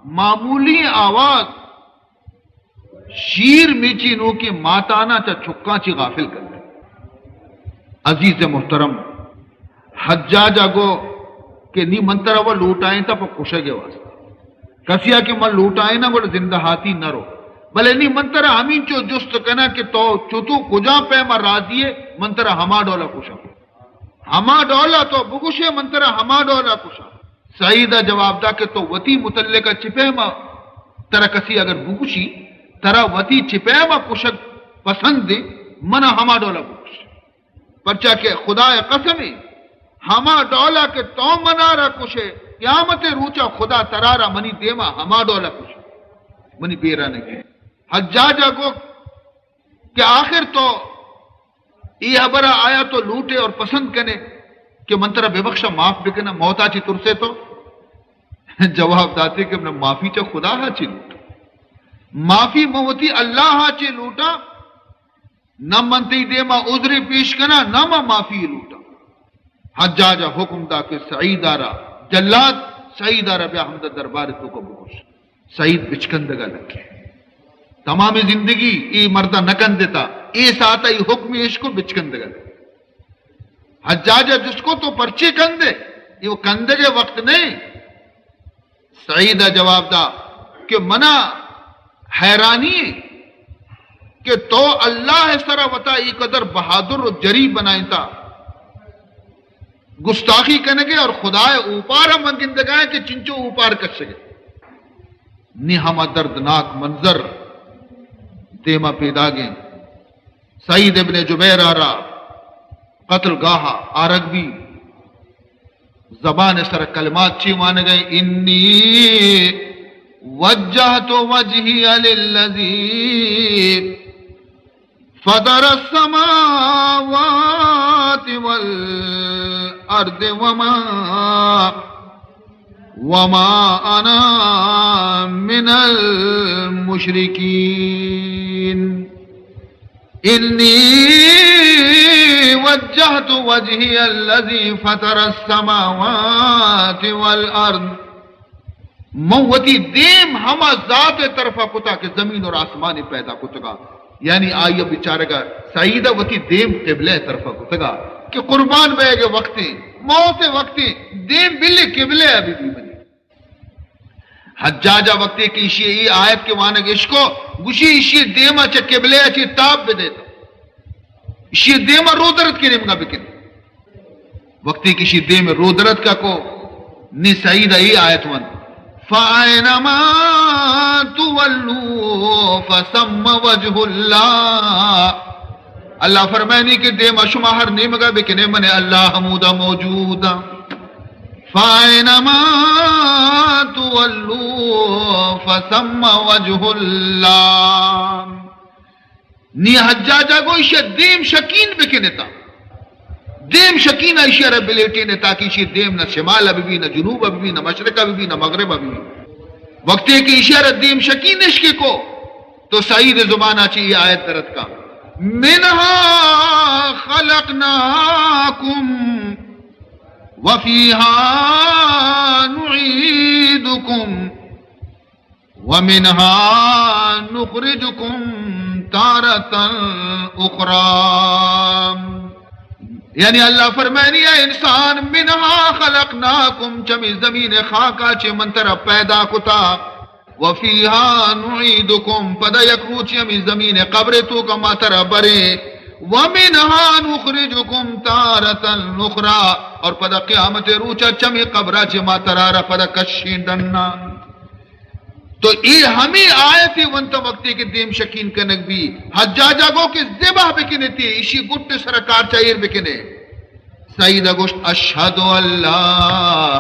معمولی آواز، شیر میچی نوکیں ماتانا چا چکاں چی غافل کر۔ عزیز محترم، حجاجا گو کہ نی من ترا و لوٹائیں تا پہ کشگ واسطہ۔ کسیا کہ من لوٹائیں نا گڑا زندہ ہاتی نہ رو۔ بلے نی من ترا ہمینچو جست کنا کہ تو چتو کجا پیما راضی ہے، من ترا ہما ڈولا کشاں۔ ہما ڈولا تو بگوشے، من ترا ہما ڈولا کشاں۔ سعیدا جواب دا کہ تو وتی متعلقا چہ پیما ترا کسی اگر بگوشی، ترا وتی چہ پیما کشگ پسند ہے، منا ہما ڈولا بگوش۔ پرچا کہ خدائے قسم ہے، ہما ڈولا کہ تو منارا کشے، قیامت روچا خدا ترارا منی دیما ہما ڈولا کشے، منی بیرا نگے۔ حجاجا گو کہ آخر تو ای حبرا آیا تو لوٹے اور پسند کنے کہ من ترا ببخشا، معاف بکنا، موتا چی ترسے تو؟ جواب داتے کہ من معافی چا خدا ہا چی لوٹا، معافی من وتی اللہ ہا چی لوٹا، نہ من تئی دیما عذرے پیش کنا، نہ من معافی لوٹا۔ حجاجا حکم دا کہ سعیدا را، جلاد، سعیدا را بیا ہمدا دربار توکا بگوش۔ سعید بچکندگا لگے۔ تمام زندگی ای مردا نہ کندتا، ای ساعتا ای حکم ایش کو بچکندگا لگے۔ حجاجا جست کو تو پرچے کندے؟ ای وہ کندگے وقت نہیں۔ سعیدا جواب دا کہ منا حیرانی ہے کہ تو اللہ سرا وتا ای قدر بہادر و جری بنائیں تا، گستاخی کنگے اور خدائے اوپارا من گندگائیں کہ چنچو اوپار کشگے۔ نی ہما دردناک منظر دیما پیداگیں۔ سعید ابن جبیر آرا قتل گاہا آرگ بی، زبان سر کلمات چی وانگئے، انی وجہت وجہی للذی فطر السماوات والأرض وما، وما أنا من المشركين. إني وجهت وجهي الذي فطر السماوات والأرض. من وتی دیم ہما ذات ء طرفا کتا کہ زمین اور آسمان پیدا کتگا، یعنی آئی ء بچارگا سعید ء وتی دیم قبلہ ء طرفا کتگا۔ کہ قربان بئیگ ءِ وقتے، موت ءِ وقتے، دیم بلے قبلہ ءَ بہ بی منی۔ حجاج ءَ وقتے کہ ایشی ءَ اے آیت کہ وانگ اشکو، گوشی ایشی ءِ دیم ءَ چہ قبلہ ءَ چہ تاب بدئے، ایشی ءِ دیم ءَ رو درت کہ نیمگا بکن۔ وقتے کہ ایشی ءِ دیم ءَ رو درت کا کو، نی سعید ءَ اے آیت ونت، فَأَيْنَمَا تُوَلُّوا فَثَمَّ وَجْهُ اللَّهِ۔ اللہ فرمائنی کہ دیم ءَ شما ہر نیمگا بکنے، من اللہ ہمودا موجود آں۔ فَأَيْنَمَا تُوَلُّوا فَثَمَّ وَجْهُ اللَّهِ۔ نی حجاج ءَ گو ایشی ءَ دیم شکین بکنتا۔ دیم شکین ءَ ایشی ءَ را بلیٹین ءَ تاکہ ایشی ءِ دیم نہ شمال ءَ بہ بی، نہ جنوب ءَ بہ بی، نہ مشرق ءَ بہ بی، نہ مغرب ءَ بہ بی۔ وقتے کہ ایشی ءَ را دیم شکین اشکے کو، تو سعید ءِ زبان ءَ چہ اے آیت درت کا، مِنْهَا خَلَقْنَاكُمْ وَفِيهَا نُعِيدُكُمْ وَمِنْهَا نُخْرِجُكُمْ تَارَةً أُخْرَىٰ۔ یعنی اللہ فرمائنی، اے انسان، مِنْهَا خَلَقْنَاكُمْ، چمی زمین ءِ خاک ءَ چہ من ترا پیدا کتا، وَفِيهَا نُعِيدُكُمْ، پدا یک روچے ہمے زمین ءِ قبر ءِ توکا ما ترا بریں، وَمِنْهَا نُخْرِجُكُمْ تَارَةً أُخْرَىٰ، اور پدا قیامت ءِ روچا چمی قبر ءَ چہ ما ترا را پدا کشیں ڈنا۔ تو اے ہمے آیت ءَ ونت وقتے کہ دیم شکین کنگ بی، حجاج ءَ گو کہ ذبح بکنے تی، ایشی گٹ ءِ سرا کارچا ایر بکنے۔ سعید ءَ گوشت، أَشْهَدُ أَنْ لَا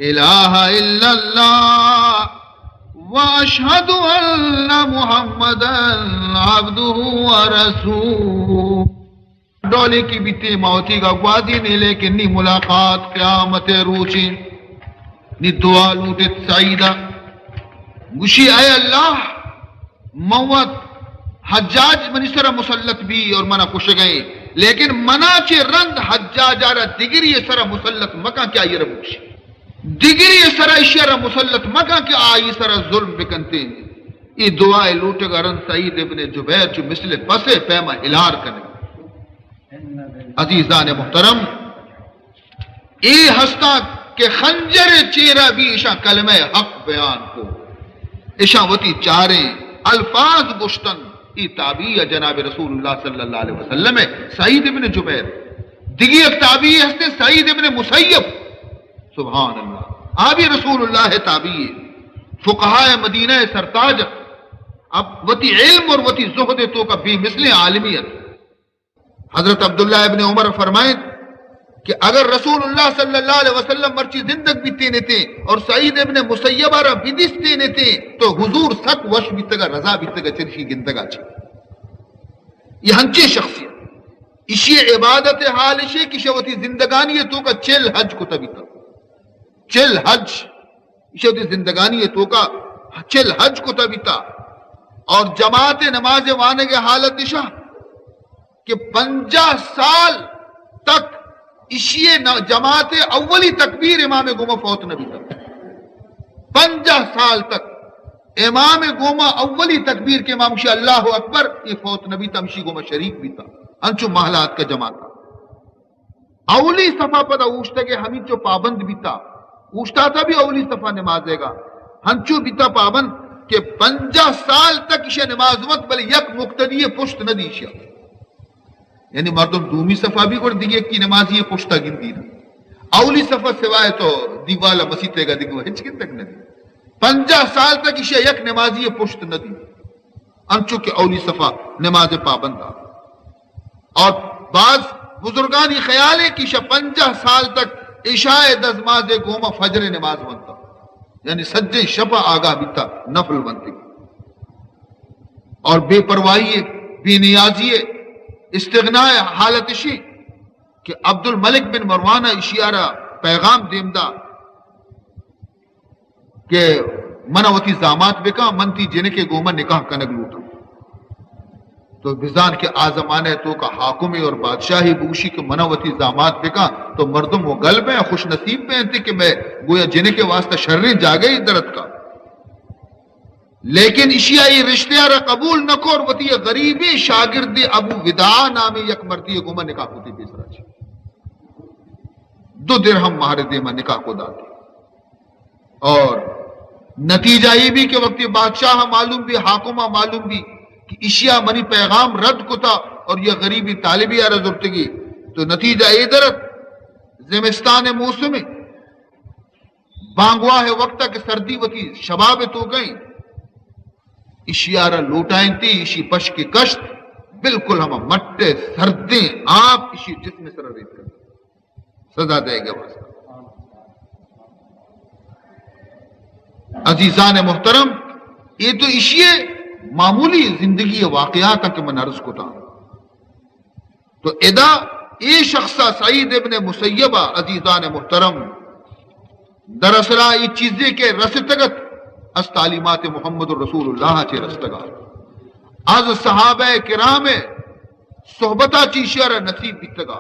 إِلَٰهَ إِلَّا اللَّهُ وَأَشْهَدُ أَنَّ مُحَمَّدًا عَبْدُهُ وَرَسُولُهُ۔ ڈولیں کہ بیتیں ما وتیگا گوازینے، لیکن نی ملاقات قیامت ءِ روچیں۔ نی دعا لوٹت سعید ءَ، گوشی، اے اللہ، من وت حجاج منی سرا مسلط بی اور منا کشگئے، لیکن منا چہ رند حجاج ءَ را دگری ءِ سرا مسلط مکن کہ آئی ءَ را بکشی۔ دگری ءِ سرا ایشی ءَ را مسلط مکن کہ آئی ءِ سرا ظلم بکنتے۔ اے دعا ءِ لوٹگ ءَ رند سعید ابن جبیر چو مثل پس ءِ پیما ہلار کنگ۔ عزیزان محترم، اے ہستاں کہ خنجر ءِ چیرا بی اشاں کلمہ حق بیان کو، اشاں وتی چاریں الفاظ گوشتن۔ اے تابعی ءَ جناب رسول اللہ صلی اللہ علیہ وسلم ءِ سعید ابن جبیر۔ دگہ یک تابعی ہستے سعید ابن مسیب۔ سبحان اللہ۔ آ بھی رسول اللہ ءِ تابعی ءَ، فقہاء مدینہ ءِ سرتاج ءَ، اب وتی علم اور وتی زہد ءِ توکا بے مثلیں عالمی ات۔ حضرت عبداللہ ابن عمر فرمائیت کہ اگر رسول اللہ صلی اللہ علیہ وسلم مرچی زندگ بیتین اتیں اور سعید ابن مسیب ءَ را بدیستین اتیں تو حضور سک وش بیتگا، رضا بیتگا، چرشی گندگا چی۔ یہ ہنچیں شخصیت، اشی عبادت ءِ حال اشی کہ اشی وتی زندگانی ءِ توکا چل حج کتا بیتا۔ چل حج، اشی وتی زندگانی ءِ توکا چل حج کتا بیتا۔ اور جماعت نماز وانگ ءِ حالت اشا کہ پنجاہ سال تک اشی ن-، جماعت اولی تکبیر امام گوما فوت نہ بیتا۔ پنجاہ سال تک امام گوما اولی تکبیر کہ امام گوشی اللہ اکبر، یہ فوت نہ بیتا، ہمشی گوما شریک بیتا۔ انچو محلات کا جماعت۔ اولی صفا پدا اوشتگے ہمینچو پابند بیتا، اوشتاتا بھی اولی صفا نمازے گا، ہنچو بیتا پابند کہ پنجاہ سال تک ایشی نماز وت بلے یک مقتدی پشت نہ دیشیا۔ یعنی مردم دومی صفا بھی گڑ دیگه کی نمازی پشتا گندی نا۔ اولی صفا سوائے تو دیوالا مسیتے گا دیگه ہچ گندگ نہ دی۔ پنجاہ سال تک ایشی یک نمازی پشت نہ دی۔ انچو کہ اولی صفا نماز پابند آ۔ اور بعض بزرگانی خیال ہے کہ ایشا پنجاہ سال تک عشاء دزماز گوما فجر نماز ونتا، یعنی سجے شپا آگاہ بیتا نفل ونتی۔ اور بے پرواہی، بے نیازی، استغناء حالت اشی کہ عبد الملک بن مروان اشیارا پیغام دیم دا کہ من وتی زامات بکاں، من تی جنکے گوما نکاح کنگ لوٹاں۔ تو بزان کہ آ زمانہ توکا حاکمے اور بادشاہے بوشی کہ من وتی زامات بکاں، تو مردم وہ گل بیں، خوش نصیب بیں کہ میں گویا جنکے واسطہ شریں جاگہے درت کا۔ لیکن اشیا اے رشتہ را قبول نہ کور، وتی غریبیں شاگرد ابو وداع نامی یک مردی گوما نکاح کتی پیسرا چی۔ دو درہم مہر دیما نکاح کو داتے۔ اور نتیجہ یہ بھی کہ وقتی بادشاہ معلوم بھی، حاکمہ معلوم بھی کہ اشیا منی پیغام رد کتا اور یہ غریبی طالبی آرا زرتگی، تو نتیجہ یہ درت، زمستان موسم، بانگواہ وقت کہ سردی وتی شباب تو گئیں، اشی آرا لوٹائیں تی، اشی پشک کشت، بالکل ہما مٹے سردیں آپ اشی جسم سر ریت کر سزا دے گا واسطہ۔ عزیزان محترم، یہ تو اشی معمولی زندگی واقعات کہ من عرض کتا۔ تو ادا اے شخص سعید ابن مسیب، عزیزان محترم، دراصل اے چیزے کہ رستگت از تعلیمات محمد رسول اللہ چہ رستگا، از صحابہ کرام صحبتا چہ اشارہ نصیب بیتگا۔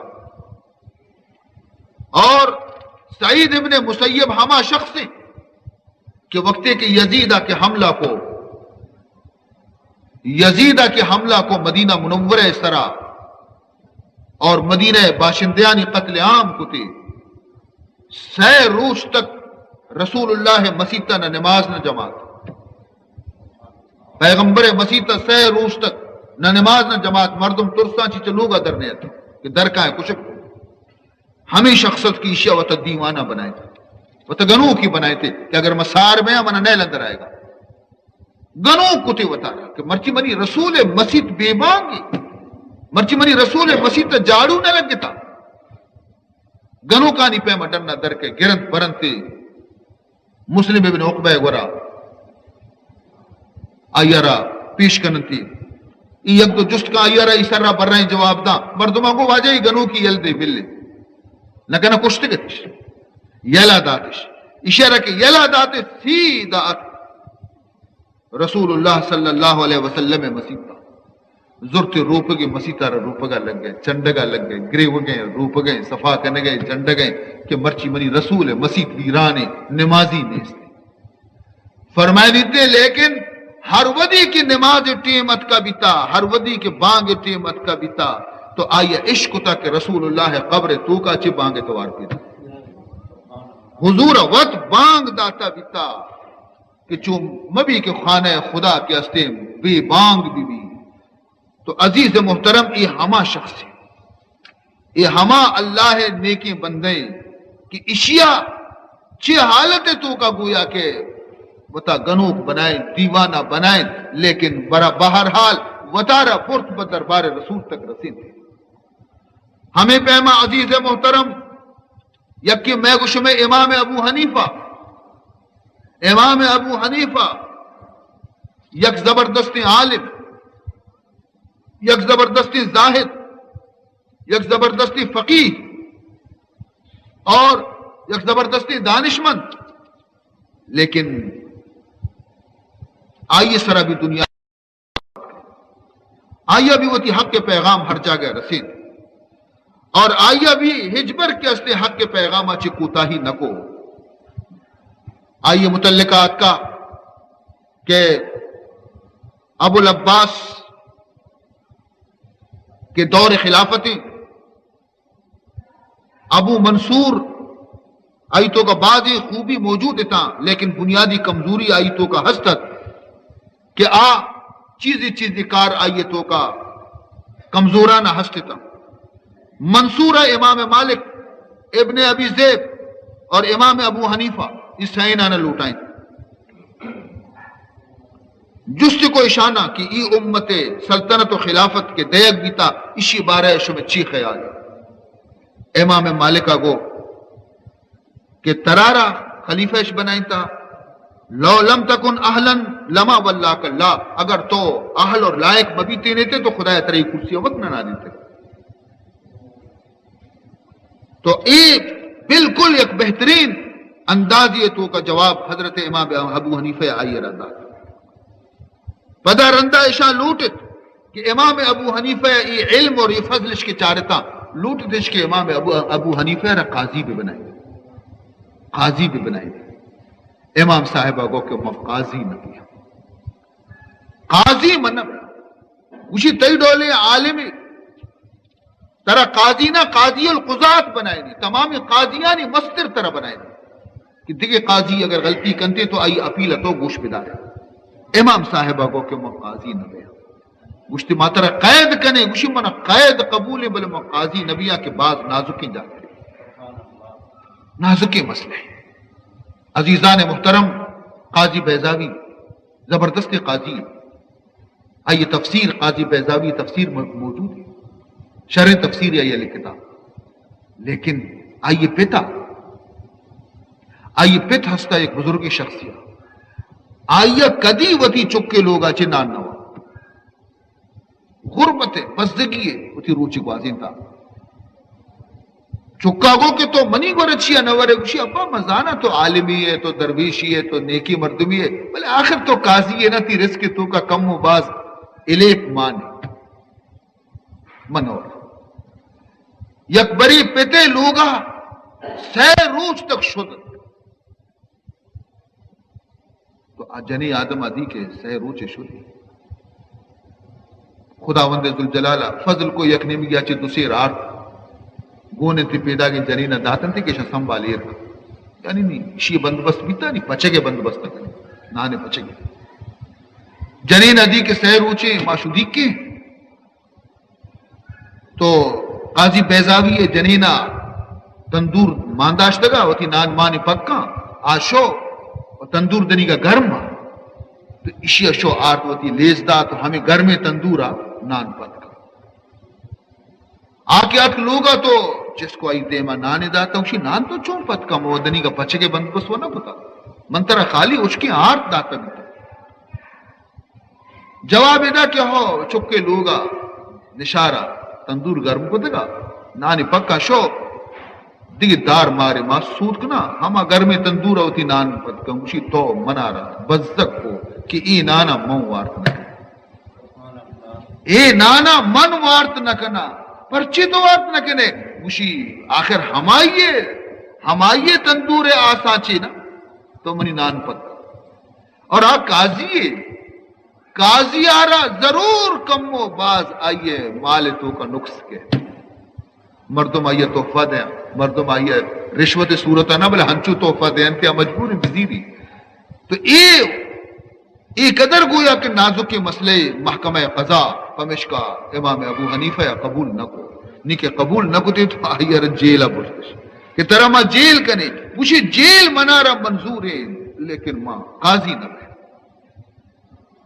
اور سعید ابن مسیب ہما شخص ہیں کہ وقتے کہ یزیدا کہ حملہ کو، یزیدا کہ حملہ کو مدینہ منورہ سرا اور مدینہ باشندیانی قتل عام کتے، سہ روچ تک رسول اللہ مسیت نہ نماز نہ جماعت، پیغمبر مسیت سہ روچ تک نہ نماز نہ جماعت، مردم ترساں چی چلوگا در نیت کہ در کائیں کشک۔ ہمیں شخصت کی اشیا وتا دیوانہ بنائے تھے، وتا گنوکی بنائے تھے کہ اگر میں سار میں من نیل اندر آئے گا۔ گنوک کتے وتارا کہ مرچی منی رسول مسیت بے بانگی، مرچی منی رسول مسیت جاڑو نہ لگتا۔ گنوکانی پیما ڈنا در کے گرنت برنتے مسلم ابن عقبہ گورا آئی را پیش کننتی۔ ای یک دو جست کا آئی را ای سر را برائیں جواب دا۔ مردمان گو واجہ ای گنوکی یل دے بلے۔ نہ کنا کشت گتش۔ یلا داتش۔ اشارہ کہ یلا داتے سیدھا ات رسول اللہ صلی اللہ علیہ وسلم مسیت۔ زرت روپگے مسیت ء روپگا لگ گئے، چنڈگا لگ گئے، گریوگیں روپگیں، صفا کنگے، چنڈگیں کہ مرچی منی رسول مسیت ویرانے، نمازی نیست۔ فرمائنیتے، لیکن ہر ودی کہ نماز ٹیم اتکا بیتا، ہر ودی کہ بانگ ٹیم اتکا بیتا، تو آئی اشکتا کہ رسول اللہ قبر توکا چہ بانگ توار پیدا۔ حضور وت بانگ داتا بیتا۔ کہ چون مبی کہ خانہ خدا کہ استیں بے بانگ بی بی۔ تو عزیز محترم، اے ہما شخص ہے، اے ہما اللہ نیکیں بندے ہیں کہ اشیا چہ حالت توکا گویا کہ وتا گنوک بنائیں، دیوانہ بنائیں، لیکن برا بہرحال وتارا برت بہ دربار رسول تک رسینتے۔ ہمیں پیما عزیز محترم، یکے مئے گو شمئے امام ابو حنیفہ، امام ابو حنیفہ یک زبردستیں عالم، یک زبردستیں زاہد، یک زبردستیں فقیہ اور یک زبردستیں دانشمند، لیکن آئی سرا بھی دنیا آئی ء بھی وتی حق پیغام ہر جاگہ رسید اور آئی ء بھی ہچبر کہ است حق پیغام ء چہ کوتاہی نہ کو۔ آئی ء متعلقہ آتکا کہ ابو العباس کے دور خلافت، ابو منصور، آئی توکا بازیں خوبی موجود اتاں، لیکن بنیادی کمزوری آئی توکا ہست ات کہ آ چیزی چیزی کار آئی توکا کمزورانہ ہست اتاں۔ منصور امام مالک، ابن ابی ذئب اور امام ابو حنیفہ، اس سئینانا لوٹائیں۔ جست کو اشانا کہ ای امت سلطنت و خلافت کے دئیگ بیتا، اشی بارہ شمئے چی خیال؟ امام مالک ء گو کہ ترارا خلیفہ اش بنائینتا، لو لم تکن اہلا لما ولاک اللہ، اگر تو اہل اور لائق مبیتینے تے تو خدا ترے کرسی وقت نہ نہ دیتے۔ تو اے بالکل یک بہترین اندازی توکا جواب حضرت امام ابو حنیفہ آئی را دات۔ پدا رندا اشاں لوٹت کہ امام ابو حنیفہ ای علم اور ای فضلش کے چارتا، لوٹتش کہ امام ابو، ابو حنیفہ را قاضی بہ بنائیں، قاضی بہ بنائیں۔ امام صاحب گو کہ من قاضی نہ بیاں، قاضی من نہ بیاں۔ گوشی تئی ڈولیں عالمی ترا قاضی نہ، قاضی القضات بنائینی، تمام قاضیانی مستر ترا بنائینی کہ دگہ قاضی اگر غلطی کنتے تو آئی اپیل تو گوش بدارے۔ امام صاحبہ گو کہ من قاضی نہ بیاں۔ گوشتی، ما ترا قید کنے؟ گوشی، من قید قبول ہے، بلے من قاضی نہ بیاں کہ باز نازکیں جاگہ، نازکیں مسئلہ ہے۔ عزیزان محترم، قاضی بیضاوی زبردست قاضی ہے۔ آئی تفسیر، قاضی بیضاوی تفسیر م-، موجود ہے، شریں تفسیر آئی لکھتا۔ لیکن آئی پتا، آئی پت ہستا ایک بزرگ شخصیت، آئی کدی وتی چکے لوگا چہ نان نوا۔ غربت ہے، بزگی ہے، وتی روچی گوازینتا۔ چکا گو کہ تو منی گورا چیا نہ ورے؟ گوشی، ابا، من زاناں تو عالمی ہے، تو درویشی ہے، تو نیکی مردمی ہے، بلے آخر تو قاضی ہے نا، تی رزق توکا کم و باز الیپ مان ہے۔ من اور یک بری پتے لوگا سہ روچ تک شد۔ تو آ جنی آدم ادی کہ سہ روچے شد۔ خداوند ذوالجلال فضل کو، یک نیمگی چہ دو سیر آرت، گون انتی پیداگیں جنین داتنتی کہ شا سنبھال ایر۔ یعنی نی شی بندوبست بیتا، نی پچگے بندوبست کنی، نانے پچگے۔ جنین ادی کہ سہ روچے ما شدی کے تو قاضی بیضاوی ء جنینا تندور مان داشتگا، وتی نان مانی پکاں آ شو و تندور دنیگا گرم آ۔ تو اشی ء شو آرت وتی لیز دات و ہمیں گرمیں تندورا نان پتکا۔ آ کہ اتک لوگا تو چسکو آئی دیما نانے داتا، گوشی، نان تو چون پتکا؟ مو دنیگا پچگے بندوبست و نہ کتا، من ترا خالی ہچکیں آرت داتا بیتا۔ جواب ادا کہ ہو، چکے لوگا نشارا تندور گرم کتگا، نانی پکا شو، دگہ دار مارے ما سوت کنا، ہما گرمیں تندور وتی نان پتکا۔ گوشی، تو منارا بزگ کو کہ اے نانا من وارت نہ کنا۔ اے نانا من وارت نہ کنا۔ پرچے تو وارت نہ کنے؟ گوشی، آخر ہمائی، ہمائی تندور آسان چے نا، تو منی نان پتکا۔ اور آ قاضی ہے، قاضی آرا ضرور کم و باز آئیے مال توکا نقص کے۔ مردم آئیے تحفہ دیں، مردم آئیے رشوت صورت نہ، بلے ہنچو تحفہ دیں کہ آ مجبور ہیں بزیری۔ تو اے، اے قدر گویا کہ نازکیں مسئلہ محکمہ قضا، پمشکا امام ابو حنیفہ یا قبول نہ کو، نی کہ قبول نہ کو تے تو آئیے جیل برتش کہ ترا ما جیل کنے۔ گوشی، جیل منارا منظور ہے، لیکن ما قاضی نہ بے۔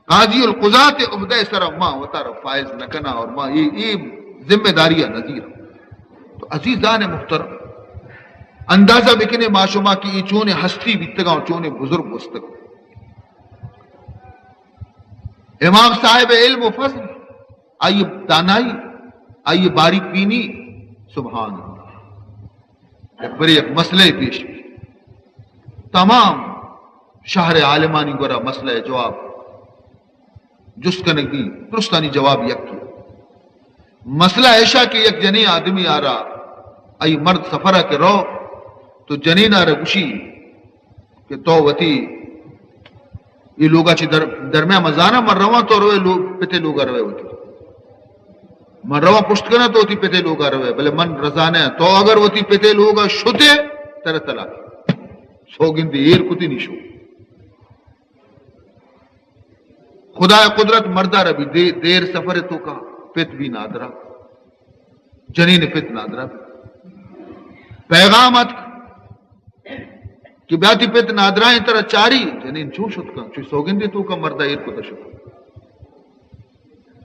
قاضی القضات عہدہ سرا ما وتارا فائز نہ کنا اور ما اے، اے ذمہ داری نذیر۔ تو عزیزان محترم، اندازہ بکنے ما شما کہ اے چونے ہستی بیتگا اور چونے بزرگ گوستگا۔ امام صاحب علم و فضل، آئی دانائی، آئی باریک بینی، سبحان اللہ۔ یک برے یک مسئلہ پیش بی۔ تمام شہر عالمانی گورا مسئلہ جواب جست کنگ بی، درستانی جواب یکی۔ مسئلہ ایشا کہ یک جنین آدمی آرا، آئی مرد سفرا کہ رو، تو جنین آرا گوشی کہ تو وتی اے لوگا چہ در-، درمیان من زاناں، من رواں، تو روے لو-، پتے لوگا روے وتی۔ من رواں پشت کناں، تو وتی پتے لوگا روے، بلے من رضا نہ آں۔ تو اگر وتی پتے لوگا شتے، ترا طلاق۔ سوگندے ایر کتی نی شو۔ خدائے قدرت، مردا را بی دے-، دیر سفر توکا، پت بی نادرا، جنین پت نادرا بی۔ پیغام اتک کہ بیا تی پت نادرائیں ترا چاری، جنین چون شت کن، چو سوگندے توکا مردا ایر کتا شت۔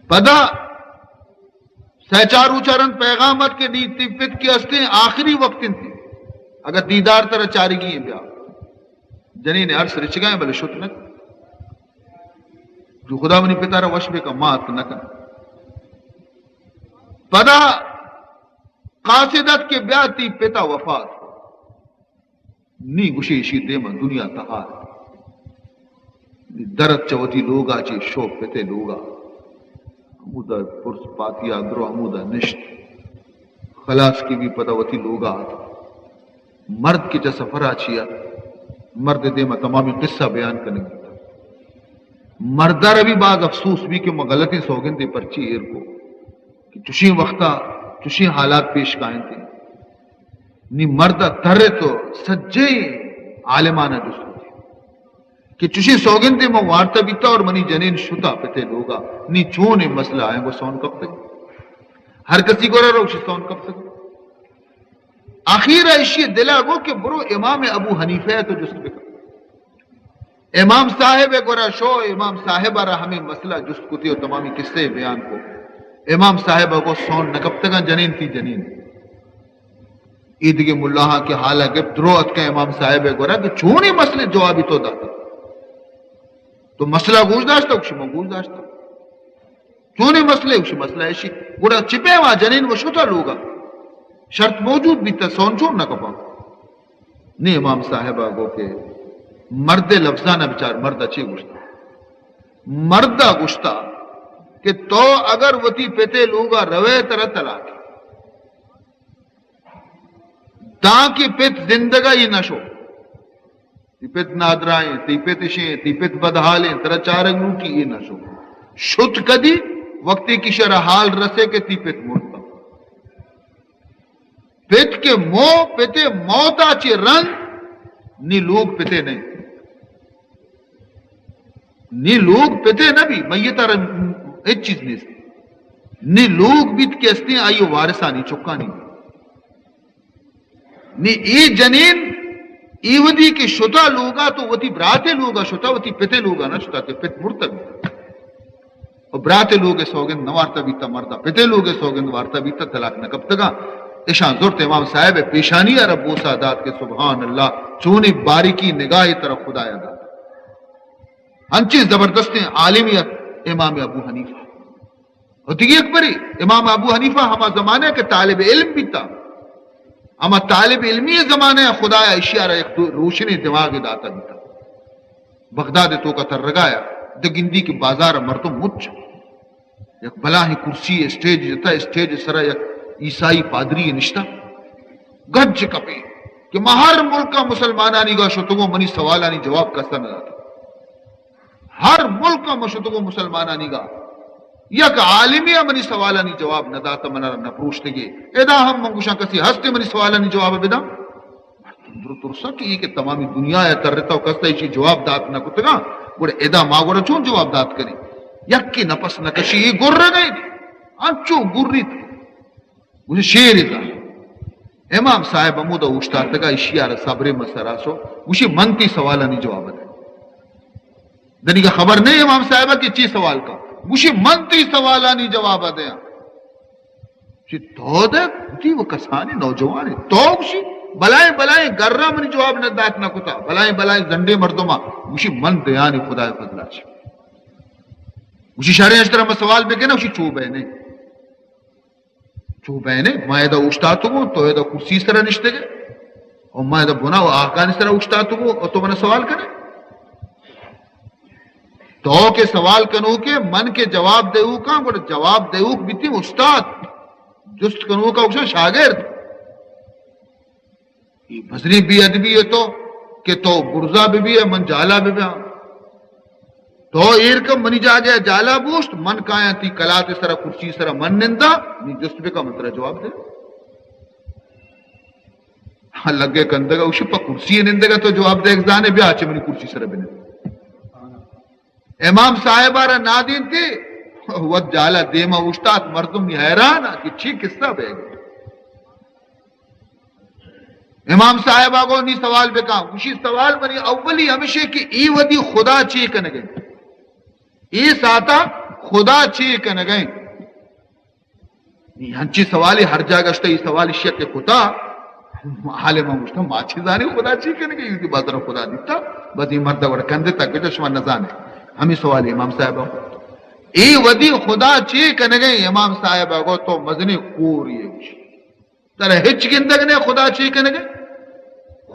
پدا سہ چار روچا رند پیغام ات کہ نی تی پت کہ استیں آخری وقت انت، اگر دیدار ترا چارگی ہیں بیا۔ جنین ارس رچگائیں بلے شت نہ۔ جو خدا منی پتا را وش بکن، ما ات نہ کن۔ پدا قاصد ات کہ بیا تی پتا وفات۔ نی گوشے ایشی دیم ء دنیا تہار۔ درت چہ وتی لوگا چے شو پتے لوگا۔ ہمودا پرس پاتیا درو ہمودا نشت۔ خلاص کی بی پدا وتی لوگا آت۔ مرد کہ چہ سفرا چیا، مرد دیم ء تمامی قصہ بیان کنگ۔ مردا را بی باز افسوس بی کہ من غلطیں سوگندے پرچی ایر کو کہ چشیں وقتا چشیں حالات پیش کاینت۔ نی مرد ءَ ترت ءُ سجیں عالماں ءَ جست کت کہ چشیں سوگندے من وارتہ بیتہ اور منی جنین شتہ پت ءِ لوگ ءَ، نی چونیں مسئلہ آیاں گوں سون کپتگ؟ ہر کسی گورا روش سون کپتگ۔ آخیر ءَ ایشی ءِ دل ءَ گو کہ برو امام ابو حنیفہ ءَ تو جست بکن۔ امام صاحب ءِ گورا شو، امام صاحب ءَ را ہمے مسئلہ جست کتی ءُ تمامی قصہ ءَ بیان کو۔ امام صاحب ءَ گو سون نہ کپتگاں، جنین تئی جنین۔ اے دگہ ملاہاں کہ حال ءَ گپت، درو اتکاں امام صاحب ءِ گورا کہ چونیں مسئلہ جوابی تو داتہ؟ تو مسئلہ گوش داشتہ؟ گوشی من گوش داشتہ۔ چونیں مسئلہ؟ گوشی مسئلہ ایشی۔ گڑا چہ پیما جنین و شتہ لوگا؟ شرط موجود بیتہ، سون چون نہ کپاں؟ نی امام صاحب ءَ گو کہ مرد ءِ لفظاں ءَ بچار، مرد ءَ چے گوشتہ؟ مرد ءَ گوشتہ کہ تو اگر وتی پت ءِ لوگ ءَ روئے ترا طلاق۔ دانکہ پت زندگ ءَ اے نہ شو۔ تئی پت نادراہیں، تئی پت اشیں، تئی پت بدحالیں، ترا چارگ لوٹی، اے نہ شو۔ شت کدی؟ وقتے کہ شرا حال رسے کہ تئی پت مرتہ۔ پت کہ مو، پت ءِ موت ءَ چہ رند، نی لوگ پت ءِ نہ انت۔ نی لوگ پت ءِ نہ بی، میت ءَ را ہچ چیز نیست۔ نی لوگ بیت کہ استیں، آئی ءِ وارثانی، چکانی۔ نی اے جنین اے ودی کہ شتہ لوگا، تو وتی برات ءِ لوگا شتہ، وتی پت ءِ لوگا نہ شتہ کہ پت مرتہ بیتہ۔ و برات ءِ لوگ ءِ سوگند نہ وارتہ بیتہ، مرد ءَ پت ءِ لوگ ءِ سوگند وارتہ بیتہ، طلاق نہ کپتگاں۔ اشاں زرت امام صاحب ءِ پیشانی ءَ را بوسہ دات کہ سبحان اللہ، چونیں باریکی نگاہے ترا خدایا دات۔ انچیں زبردستیں عالمی ات امام ابو حنیفہ۔ و دگہ یک برے امام ابو حنیفہ ہما زمانہ کہ طالب علم بیتہ، ہما طالب علمی زمانہ خدایا اشی ءَ را یک دو-، روشنیں دماغے داتہ بیتہ۔ بغداد ءِ توکا ترگایا، داں گندی کہ بازار ءَ مردم مچ۔ یک بلاہیں کرسی، اسٹیج جتہ، اسٹیج ءِ سرا یک عیسائی پادری نشتہ، گج کپے کہ ما ہر ملک ءَ مسلمانانی گا شتگوں، منی سوالانی جواب کس ءَ نہ داتہ۔ ہر ملک ءَ ما شتگوں مسلمانانی گا، یک عالمے ءَ منی سوالانی جواب نہ داتہ، من ءَ را نہ پروشتگے۔ ادا ہم من گوشاں کسی ہستے منی سوالانی جواب بداں؟ مردم درو ترسا کہ اے کہ تمامی دنیا ءَ ترتہ و کس ءَ ایشی جواب دات نہ کتگاں، گڑا ادا ما گڑا چون جواب دات کنیں؟ یکے نپس نہ کشی، اے گرگ ءَ انت، انچو گریت۔ گوشی شیر زان۔ امام صاحب ہمودا اوشتاتگا، ایشی ءَ را صبرے مسرا سو۔ گوشی من تئی سوالانی جواب دے۔ دنیگا خبر نہیں امام صاحب کہ چی سوال کا۔ گوشی من تئی سوالانی جواب دیاں۔ چی تو دے؟ گوشی و کسانی نوجوانے۔ تو گوشی بلائیں بلائیں گراں منی جواب نہ دات نہ کتا، بلائیں بلائیں زنڈیں مردماں۔ گوشی من دیانی خدائے فضلا چی۔ گوشی شریں اشترا ما سوال بکنے؟ گوشی چو بہنے۔ چو بہنے، ما ادا اوشتاتگوں، تو ادا کرسی سرا نشتگے، اور ما ادا بنا و آہکانی سرا اوشتاتگوں، اور تو منا سوال کنے؟ تو کہ سوال کنوکے، من کہ جواب دیوکاں، گڑا جواب دیوک بیتی استاد، جست کنوکا گوشاں شاگرد۔ اے مزنیں بے ادبی ئے تو کہ تو برزا بہ بئے، من جہلا بہ بیاں۔ تو ایر کن منی جاگہ ءَ جہلا بوشت، من کایاں تئی کلات ءِ سرا، کرسی ءِ سرا من ننداں، نی جست بکن من ترا جواب دے۔ ہاں، لگے کندگ ءَ، گوشی پہ کرسی ءَ نندگ ءَ تو جواب دئیگ زانے، بیا چہ منی کرسی ءِ سرا بنند۔ امام صاحب ءَ را نادینتے، وت جہلا دیما اوشتات، مردم نی حیران ءَ کہ چی قصہ بیگ۔ امام صاحب ءَ گو نی سوال بکن۔ گوشی سوال منی اولی ہمشے کہ اے ودی خدا چی کنگے؟ اے ساعتا خدا چی کنگے؟ نی ہنچی سوالے ہر جاگہ اشتا، اے سوال اشیا کہ کتا، عالماں گوشتا، ما چی زانیں خدا چی کنگے؟ اے وتی بازار خدا دیتا، بس اے مرد گڑا کندتا، گوشتا شما نزانے۔ ہمیں سوال امام صاحب ءَ۔ اے ودی خدا چی کنگے؟ امام صاحب ءَ گو تو مزنیں کورے ئے، گوشی۔ ترا ہچ گندگ نہ، خدا چے کنگے؟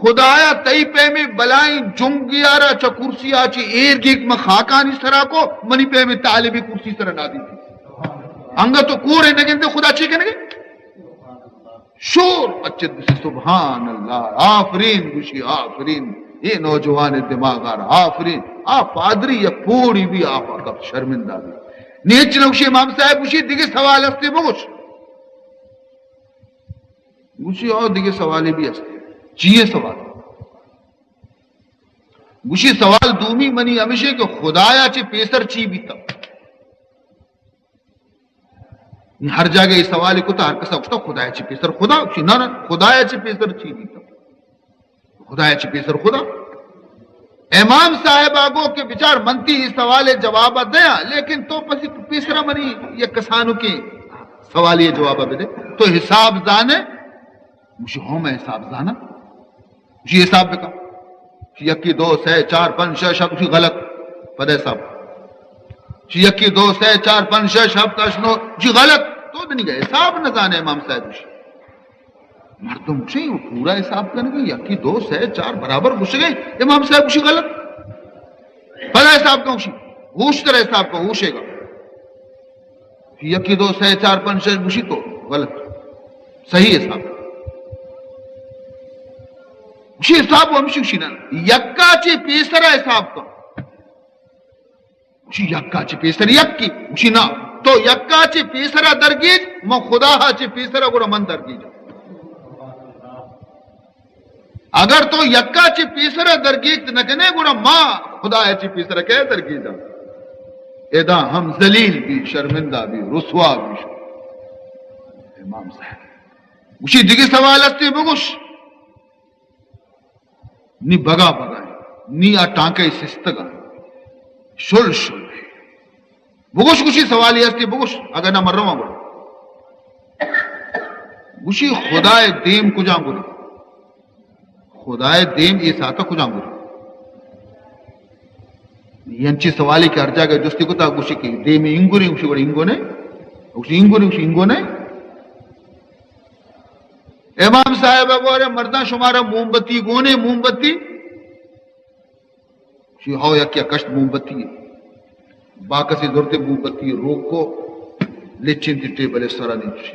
خدایا، تئی پیمیں بلائیں جنگے ءَ را چہ کرسی ءَ چہ ایر گیگ من خاکانی سرا کو، منی پیمیں طالبے کرسی سرا نادینتے۔ انگا تو کورے نہ گندے، خدا چے کنگے؟ شور مچت بسی، سبحان اللہ، آفرین گوشی، آفرین، اے نوجوان دماغ ءَ را آفرین۔ آ پادری یک پوڑی بی، آپ ءَ کپت، شرمندہ بی۔ نی ہچ نہ گوشی، امام صاحب گوشی، دگہ سوال ہستے بگوش۔ گوشی، او دگہ سوالے بھی است۔ چی اے سوال؟ گوشی، سوال دومی منی ہمیشے کہ خدایا چہ پیسر چی بیتا؟ ہر جاگہ اے سوال کتا، ہر کسا گوشتا، خدایا چہ پیسر خدا؟ گوشی، نہ، نہ، خدایا چہ پیسر چی بیتا؟ خدایا چہ پیسر خدا۔ امام صاحب آ گو کہ بچار، من تی اے سوال جواب دیاں، لیکن تو پسی پیسرا منی یک کسانکیں سوال اے جواب بدے۔ تو حساب زانے؟ گوشی، ہو، من حساب زاناں۔ گوشی، حساب بکن۔ گوشی، یکی، دو، سے، چار، پنچ، شش، ہفت۔ گوشی، غلط۔ پدا حساب۔ گوشی، یکی، دو، سے، چار، پنچ، شش، ہفت، ہشت، نو۔ گوشی، غلط۔ تو دنیگا حساب نہ زانے، امام صاحب۔ گوشی، مردم گوشی، وہ پورا حساب کنگی، یکی، دو، سے، چار، برابر گوشگے۔ امام صاحب گوشی، غلط۔ پدا حساب کن۔ گوشی، ہوش ترا حساب کن، ہوشے گا۔ یکی، دو، سے، چار، پنچ، شش۔ گوشی، تو غلط، صحیح حساب۔ گوشی، حساب ہمشی؟ گوشی، نہ، یکا چہ پیسرا حساب کن۔ گوشی، یکا چہ پیسر یکی؟ گوشی، نہ، تو یکا چہ پیسرا درگیج، من خدایا چہ پیسرا، گڑا من درگیجاں۔ اگر تو یکا چہ پیسرا درگیجت نہ کنے، گڑا ما خدایا چہ پیسرا کئے درگیجاں؟ ادا ہم ذلیل بی، شرمندہ بی، رسوا بی۔ امام صاحب گوشی، دگہ سوال استے؟ بگوش۔ نی بگا بگا، نی آ ٹانکہ سستگا، شل شل۔ بگوش، گوشی، سوالے استے؟ بگوش، اگہ نہ من رواں گڑا۔ گوشی، خدائے دیم کجام گورے؟ خدائے دیم اے ساعتا کجام گورے؟ اے انچیں سوالے کہ ہر جاگہ جستے کتا، گوشی کہ دیم انگورے، گوشی، گڑا انگو نے؟ گوشی، انگورے، گوشی، انگو نے؟ امام صاحب گو، ارے مرداں، شمارا موم بتی گونے؟ موم بتی؟ گوشی، ہو، یکیا کشت موم بتی۔ باکسے زرتے، موم بتی روک کو، لچینتی ٹیبل سرا نیچی۔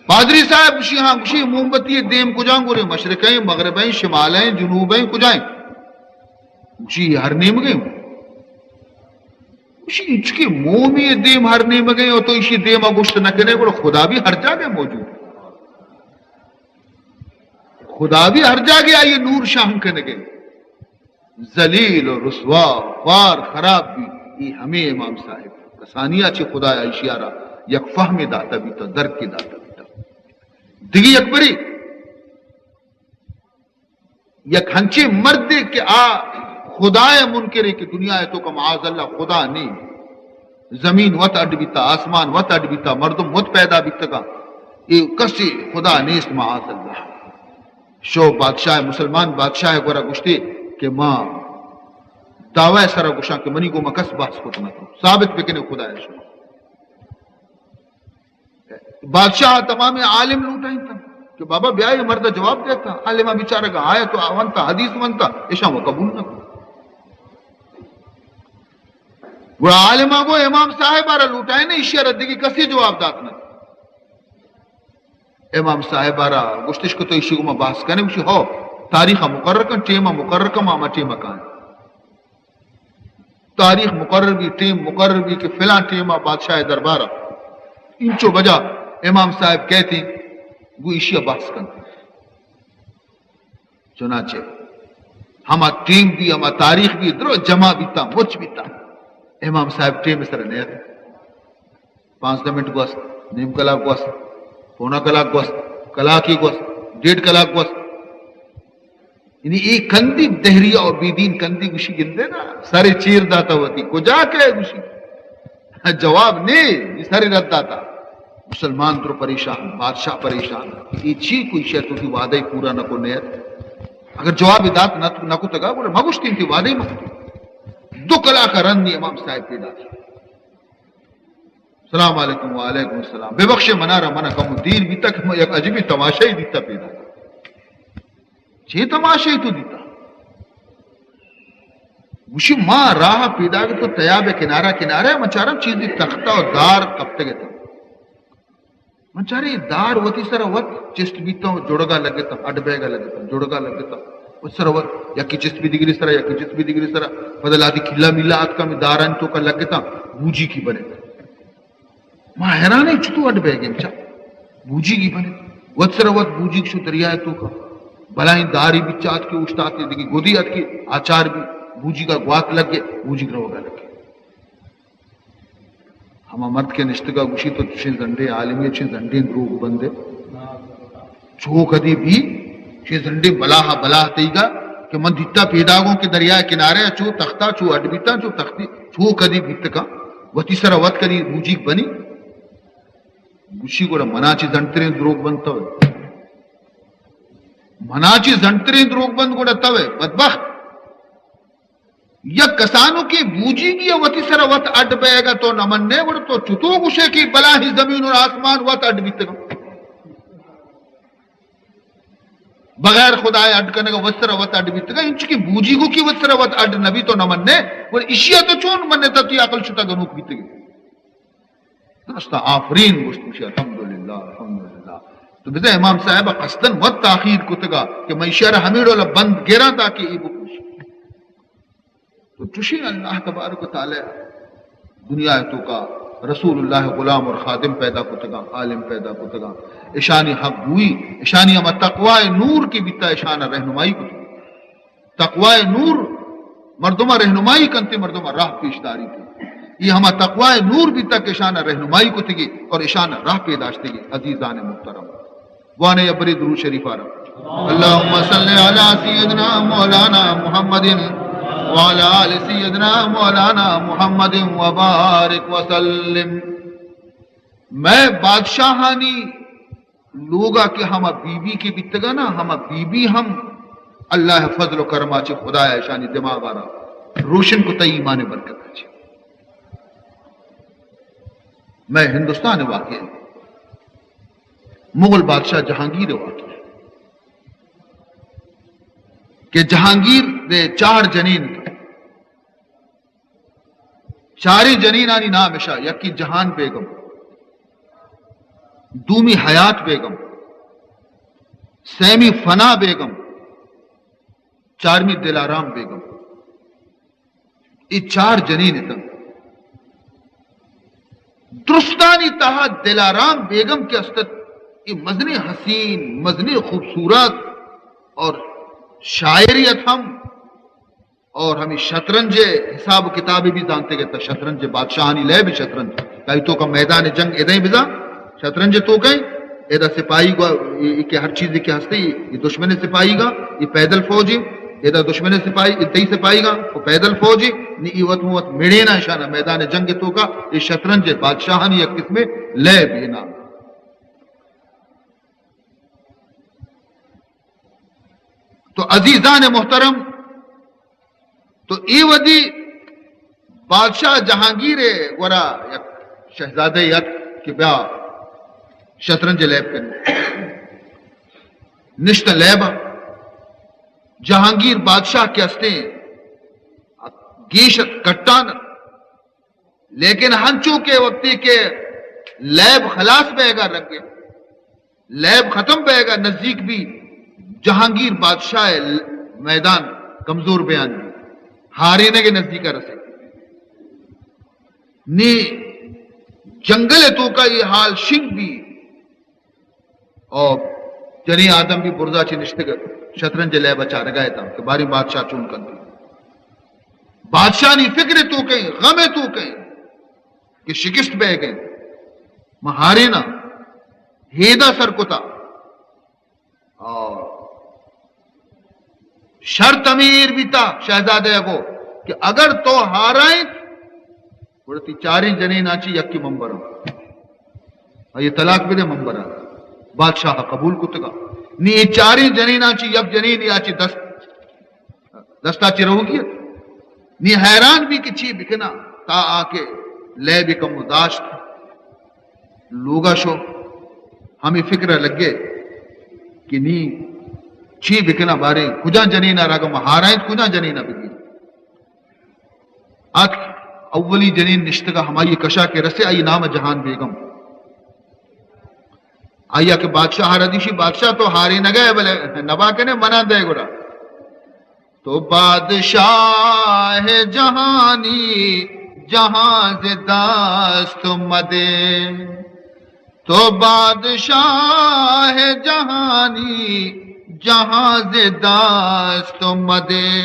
پادری صاحب گوشی، ہاں۔ گوشی، موم بتی دیم کجام گورے؟ مشرقیں، مغربیں، شمالیں، جنوبیں، کجائیں؟ گوشی، ہر نیمگیں۔ گوشی، انچکے مومی دیم ہر نیمگیں، او تو ایشی دیما گوشت نہ کنے، گڑا خدا بھی ہر جاگہ موجود۔ خدا بھی ہر جاگہ آئی نور شاہن کنگے۔ ذلیل و رسوا، خوار خراب بی، اے ہمے امام صاحب۔ کسانیا چہ خدایا ایشیارا یک فہمے داتا بیتا، درکے داتا بیتا۔ دگہ یک برے یک ہنچیں مردے کہ آ خدائے منکرے کہ دنیائے توکا معاذ اللہ خدا نیں۔ زمین وت اڈ بیتا، آسمان وت اڈ بیتا، مردم وت پیدا بیتگا، اے کسے خدا نیست معاذ اللہ۔ شو بادشاہ، مسلمان بادشاہ گورا گوشتے کہ ما دعوی سرا گوشاں کہ منی گوما کس بحث کت نہ کن، ثابت بکنے خدائے شما۔ بادشاہ تمام عالم لوٹائینتا کہ بابا بیا، اے مرد جواب دیتا۔ عالم بیچارہ گا آیت و ونتا، حدیث ونتا، اشاں و قبول نہ کو۔ گڑا عالم گو امام صاحب آرا لوٹائینے، ایشی آرا دگہ کسی جواب دات نہ۔ امام صاحب آرا گوشتش کہ تو ایشی گوما بحث کنے؟ گوشی، ہو، تاریخ مقرر کن، ٹیم مقرر کن، ما ہما ٹیم کائیں۔ تاریخ مقرر بی، ٹیم مقرر بی کہ فلاں ٹیم ء بادشاہ ء دربار ء انچو بجا امام صاحب کئیت، گوں ایشی ء بحث کنت۔ چنانچہ ہما ٹیم بی، ہما تاریخ بی، درو جمع بیتا، مچ بیتا۔ امام صاحب ٹیم ء سر ء نیت۔ پانزدہ منٹ گوست، نیم کلاک گوست، پونا کلاک گوست، کلاکے گوست، ڈیڑھ کلاک گوست۔ یعنی اے کندی دہریہ و بے دین کندی گوشی گندے نا، سرے چیر داتا وتی، کجا کئے گوشی؟ جواب نے، سرے رد داتا۔ مسلمان درو پریشان، بادشاہ پریشان۔ اے چی کوئی شے تو وعدہ پورا نہ کو نیت؟ اگر جواب دات نہ، نہ کتگا، گڑا مگوشتی تی وعدہ مکتو۔ دو کلاک رندی امام صاحب پیدا۔ سلام علیکم۔ وعلیکم السلام۔ ببخشے منارا، منا کمو دیر بیتا کہ من یک عجبی تماشائی دیتا پیدا۔ چے تماشائی تو دیتا؟ گوشی، ما راہ پیدا کہ تو تیاب کنارہ کنارہ، من چارم چیزی تختہ و دار کپتگ اتاں۔ من چارے دار وتی سرا وت چست بیتا و جڑگا لگتا، اڈ بیگا لگتا، جڑگا لگتا۔ وتی سرا وت یکی چست بی دگری سرا، یکی چست بی دگری سرا۔ پدا لہتی کلا ملا آتکا، ہمے دارانی توکا لگتا، بوجی کی بنے۔ ما حیران ایں، چتو اڈ بیگیں بچا؟ بوجیگی بنے۔ وت سر وت بوجیگ شو دریائے توکا۔ بلائیں داری بچا اتکے اوشتاتے، دگہ گدی اتکے آچار بی، بوجیگا گوات لگے، بوجیگ روگا لگے۔ ہما مرد کہ نشتگا گوشی، تو چشیں زنڈیں عالمے، چشیں زنڈیں دروگ بندے۔ چو کدی بی، چشیں زنڈیں بلاہ بلاہ تئیگا کہ من دیتا پیداگوں کہ دریائے کنارے چو تختا چو اڈ بیتا، چو تختی، چو کدی بیتکا، وتی سر وت کدی بوجیگ بنی۔ گوشی، گڑا منا چی زنڈتریں دروگ بند توئے۔ منا چی زنڈتریں دروگ بند گڑا توئے، بدبخت۔ یک کسانوکیں بوجیگی ء وتی سر ء وت اڈ بئیگ ء تو نہ منئے، گڑا تو چتو گوشئے کہ بلاہیں زمین و آسمان وت اڈ بیتگ انت؟ بغیر خدائے اڈ کنگ ء وت سر ء وت اڈ بیتگ انت، انچو کہ بوجیگوکی وت سر ء وت اڈ نہ بیت تو نہ منئے، گڑا ایشی ء تو چون منئے؟ تئی عقل شتگ انوک بیتگ انت۔ درست آفرین گوشت، گوشی، الحمدللہ، الحمدللہ۔ تو بزاں امام صاحب قصداً وت تاخیر کتگا کہ من ایشی ء را ہمے ڈول بند گراں تاکہ اے بپوش۔ تو چوشیں اللہ تبارک و تعالی دنیا ء توکا رسول اللہ غلام اور خادم پیدا کتگاں، عالم پیدا کتگاں، اشانی حق گوئی، اشانی ہما تقوی نور کی بیتا، اشانا رہنمائی کتگاں۔ تقوی نور مردم رہنمائی کنتے، مردم راہ پیش داری تے۔ یہ ہما تقوی نور بیتا کہ اشانا رہنمائی کتگی اور اشانا راہ پہ داشتگی، عزیزان محترم۔ وانے ابری درود شریف آ رہا۔ اللهم صل على سيدنا مولانا محمد وعلى آل سيدنا مولانا محمد وبارك وسلم۔ میں بادشاہانی لوگا کہ ہما بی بی کہ بیتگا نا، ہما بی بی ہم اللہ فضل و کرما چہ خدایا اشانی دماغا را روشن کتا ایمان برکتا چہ۔ میں ہندوستان واقعہ، مغل بادشاہ جہانگیر واقعہ کہ جہانگیر دے چار جنین، چاریں جنینانی نام اشا، یکی جہان بیگم، دومی حیات بیگم، سیمی فنا بیگم، چارمی دلارام بیگم۔ اے چار جنین اتن۔ درستانی تہا دلارام بیگم کہ استت، اے مزنیں حسین، مزنیں خوبصورت اور شاعری ات ہم۔ اور ہمیں شطرنج حساب و کتاب بھی زانتے گئے، شطرنج بادشاہانی لے بھی شطرنج۔ کئی تو کا میدان جنگ ادیں بزا، شطرنج تو کہیں، ادا سپاہی گو، یہ کہ ہر چیز کہ ہستے، یہ دشمن سپاہی گا، یہ پیدل فوج ہے، ادا دشمن سپاہی، یہ تئی سپاہی گا، وہ پیدل فوج ہے، نی یہ وت وت مڑینا اشانا میدان جنگ تو کا، یہ شطرنج بادشاہانی یک قسم لے بھی نام۔ تو عزیزان محترم، تو اے وھدی بادشاہ جہانگیر ء گورا یک شہزادہ ات کہ بیا شطرنج لیب کن۔ نشت لیب ء۔ جہانگیر بادشاہ کہ ہستیں گیش ات، کٹان ات۔ لیکن ہنچو کہ وقتی کہ لیب خلاص بیگا رکے، لیب ختم بیگا نزدیک بھی، جہانگیر بادشاہ ء میدان کمزور بیان بھی، ہارینگ ء نزدیک رسے۔ نی جنگل ء توکا یہ حال شنگ بھی، او جنی آدم بھی برزا چہ نشتگ، شطرنج لیب ء چارگا اتاں کہ باریں بادشاہ چون کنت۔ بادشاہ نی فکر ء توکیں، غم ء توکیں کہ شکست بہ گئے، من ہارینا، ہیدا سر کتا۔ او شرط ہمے ایر بیتا، شہزادہ ء گو کہ اگر تو ہارائیں، گڑا تئی چاریں جنیناں چہ یکے من براں۔ آئی ء طلاق بدے من براں۔ بادشاہ ء قبول کتگا۔ نی اے چاریں جنیناں چہ یک جنینے آ چہ دست، دستا چہ روگی ات۔ نی حیران بی کہ چی بکناں، تا آ کہ لیب ء کمو داشت، لوگا شو، ہمے فکر ء لگے کہ نی چی بکناں، باریں کجا جنینا را گم ہارائیں، کجا جنینا بگی۔ اتک، اولی جنین نشتگا، ہمائی کشا کہ رسے، آئی نام جہان بیگم۔ آیا کہ بادشاہ را دیشی، بادشاہ تو ہارینگا ئے، بلے نبا کنے منا دے گڑا۔ تو بادشاہ جہانی، جہاں ز دست مدے۔ تو بادشاہ جہانی، جہاں ز دست مدے،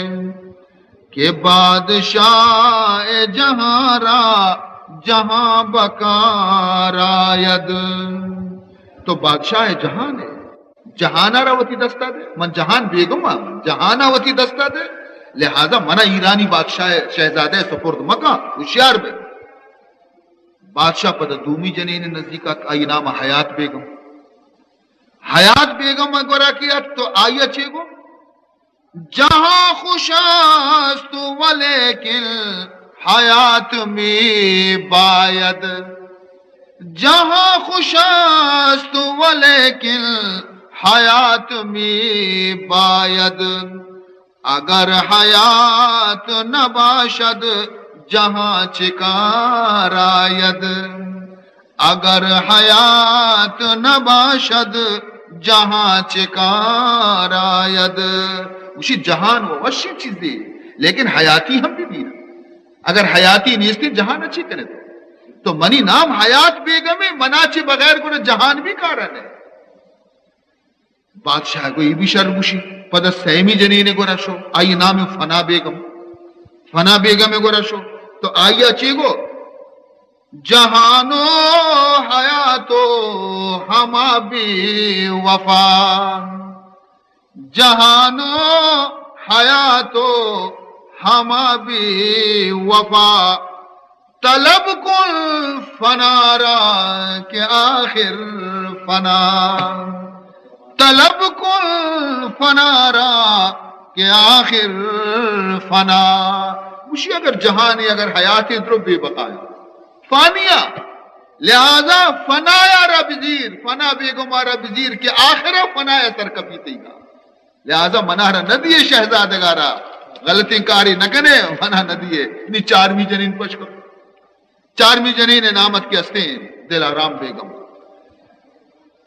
کہ بادشاہ جہاں را جہاں بکار آید۔ تو بادشاہ جہان ئے، جہان ءَ را وتی دست ءَ دے۔ من جہان بیگم آں، من جہان ءَ وتی دست ءَ دے، لہذا من ءَ ایرانی بادشاہ ءِ شہزادہ ءِ سپرد مکن، ہوشیار بے۔ بادشاہ پدا دومی جنین ءِ نزیک ات، آئی نام حیات بیگم۔ حیات بیگم ءِ گورا کہ ات تو آئی ءَ چے گو؟ جہاں خوش است ولیکن حیات می باید، جہاں خوش است ولیکن حیات می باید، اگر حیات نباشد جہاں چکار آید۔ اگر حیات نباشد جہاں چکار آید۔ گوشی جہان و وشیں چیزے، لیکن حیاتی ہم بہ بیت۔ اگر حیاتی نیست، جہان ءَ چی کنے تو؟ تو منی نام حیات بیگم ئے، منا چہ بغیر گڑا جہان بھی کار ءَ نہ۔ بادشاہ گو اے بھی شر گوشی۔ پدا سیمی جنین ءِ گورا شو، آئی نام فنا بیگم۔ فنا بیگم ءِ گورا شو تو آئی ءَ چے گو؟ جہان و حیات و ہما بے وفا، جہان و حیات و ہما بے وفا، طلب کن فنا را کہ آخر فنا، طلب کن فنا را کہ آخر فنا۔ گوشی اگر جہانے، اگر حیاتے، درو بے بقایا، فانیا، لہذا فنایا را بزیر، فنا بیگما را بزیر کہ آخر فنایا سر کپی تئیگا۔ لہذا منا را نہ دیئے، شہزادگا را غلطیں کارے نہ کنے، منا نہ دیئے۔ نی چارمی جنین پش کن۔ چارمی جنین ءِ نام ات کہ استیں دلارام بیگم۔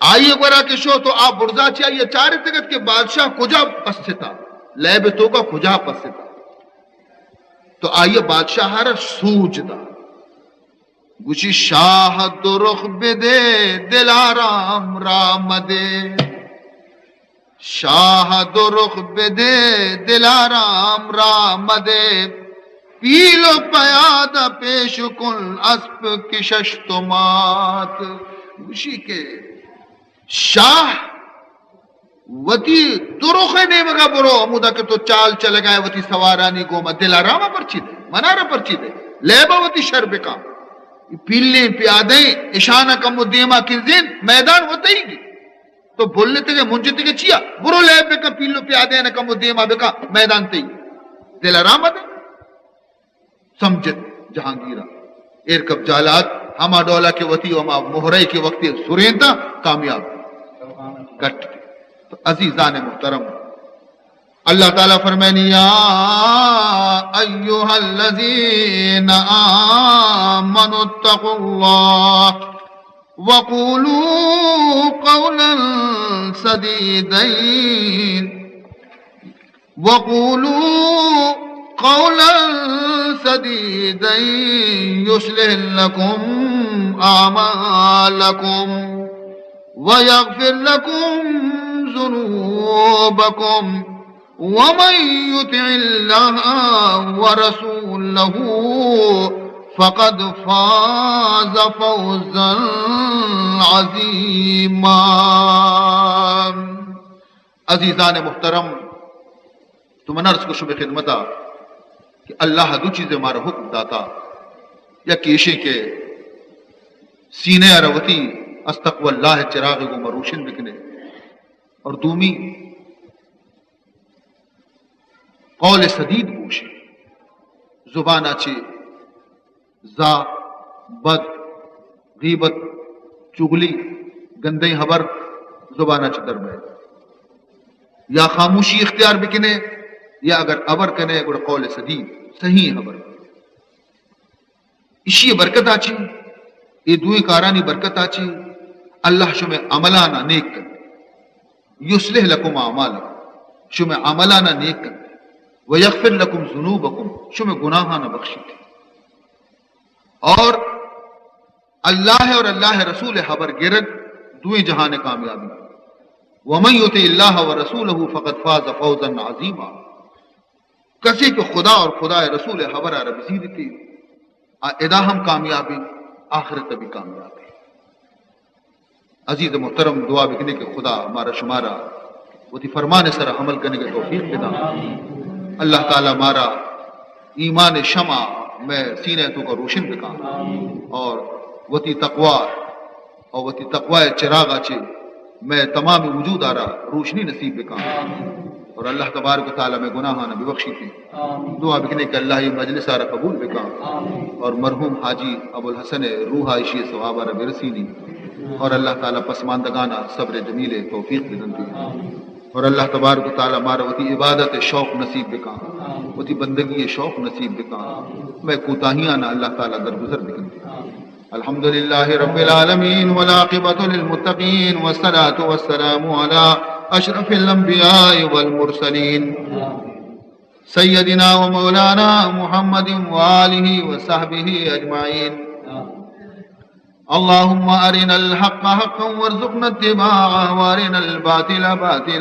آئی ءِ گورا کہ شو تو آ برزا چہ آئی ءَ چارتگ ات کہ بادشاہ کجا پستا، لیب ءِ توکا کجا پستا۔ تو آئی ءَ بادشاہ ءَ را سوج دا۔ گوشی شاہ دو رخ بدے، دلارام را مدے۔ شاہ دو رخ بدے، دلارام را مدے۔ پیل و پیادہ پیش کن، اسپ کشش تو مات۔ گوشی کہ شاہ وتی دو رخ ءِ نیمگا برو، ہمودا کہ تو چال چلگائے وتی سوارانی گوما، دلارام ءَ پرچی دے، منا را پرچی دے، لیبا وتی شر بکاں۔ پیلیں پیادیں، اشانا کمو دیما کرزین، میدان وتئی گی۔ تو بلتگے، منجتگے چیا؟ برو لیب بکن، پیل و پیادینا کمو دیما بکن، میدان تئی۔ دلارام ءَ دے۔ سمجھت جہانگیرا۔ ایر کپ جالات ہما ڈولا کہ وتی ہما مہرے کہ وقتی سرینتا کامیاب۔ گٹ۔ تو عزیزان محترم، اللہ تعالیٰ فرمائنی، یا ایھا الذین آمنوا اتقوا اللہ وقولوا قولا سدیدا، وقولوا قولا سدیدا یصلح لکم اعمالکم ویغفر لکم ذنوبکم ومن یطع اللہ ورسولہ فقد فاز فوزا عظیما۔ عزیزان محترم، تو من عرض کو شمے خدمتا کہ اللہ دو چیزے مارا حکم داتا، یک ایشیں کہ سینے ءَ را وتی از تقوی اللہ چراغ گوما روشن بکنے، اور دومی قول سدید گوشے، زبانا چے زا، بد، غیبت، چغلی، گندیں ہبر زبانا چہ در بئے۔ یا خاموشی اختیار بکنے، یا اگر ہبر کنے گڑا قول سدید، صحیح ہبر۔ اشی برکتا چی، اے دوئیں کارانی برکتا چی، اللہ شمے عملانا نیک کن۔ یصلح لکم اعمالکم، شمے عملانا نیک کن۔ ویغفر لکم ذنوبکم، شمے گناہانا بخشیت۔ اور اللہ اور اللہ رسول حبر گرگ دوئیں جہان کامیابی۔ ومن یطع اللہ ورسولہ فقد فاز فوزا عظیما۔ کسی کہ خدا اور خدا رسول حبر عرب زیرتی، آ ادا ہم کامیابی، آخرت بھی کامیابی۔ عزیز محترم، دعا بکنے کہ خدا مارا شمارا وتی فرمان سر عمل کرنے کے توفیق بدا۔ اللہ تعالی مارا ایمان شمع میں سینے تو کا روشن بکا اور وتی تقوی اور وتی تقوی چراغا چے میں تمام وجود آرا روشنی نصیب بکا اور اللہ تبارک و تعالی میں گناہاں ببخشی تھی۔ دعا بکنے کہ اللہ یہ مجلس آرا قبول بکا اور مرحوم حاجی ابو الحسن روح عائشی ثواب آرا برسینی اور اللہ تعالی پسماندگانا صبر جمیل توفیق بدنتی اور اللہ تبارک و تعالی مارا وتی عبادت شوق نصیب بکا، وتی بندگی شوق نصیب بکا۔ میں کوتاہیاں اللہ تعالی درگزر بکنتی۔ الحمد لله رب العالمين، والعاقبة للمتقين، والصلاة والسلام على أشرف الأنبياء والمرسلين، سيدنا ومولانا محمد وآله وصحبه أجمعين. اللهم أرنا الحق حقا وارزقنا اتباعه، وأرنا الباطل باطلا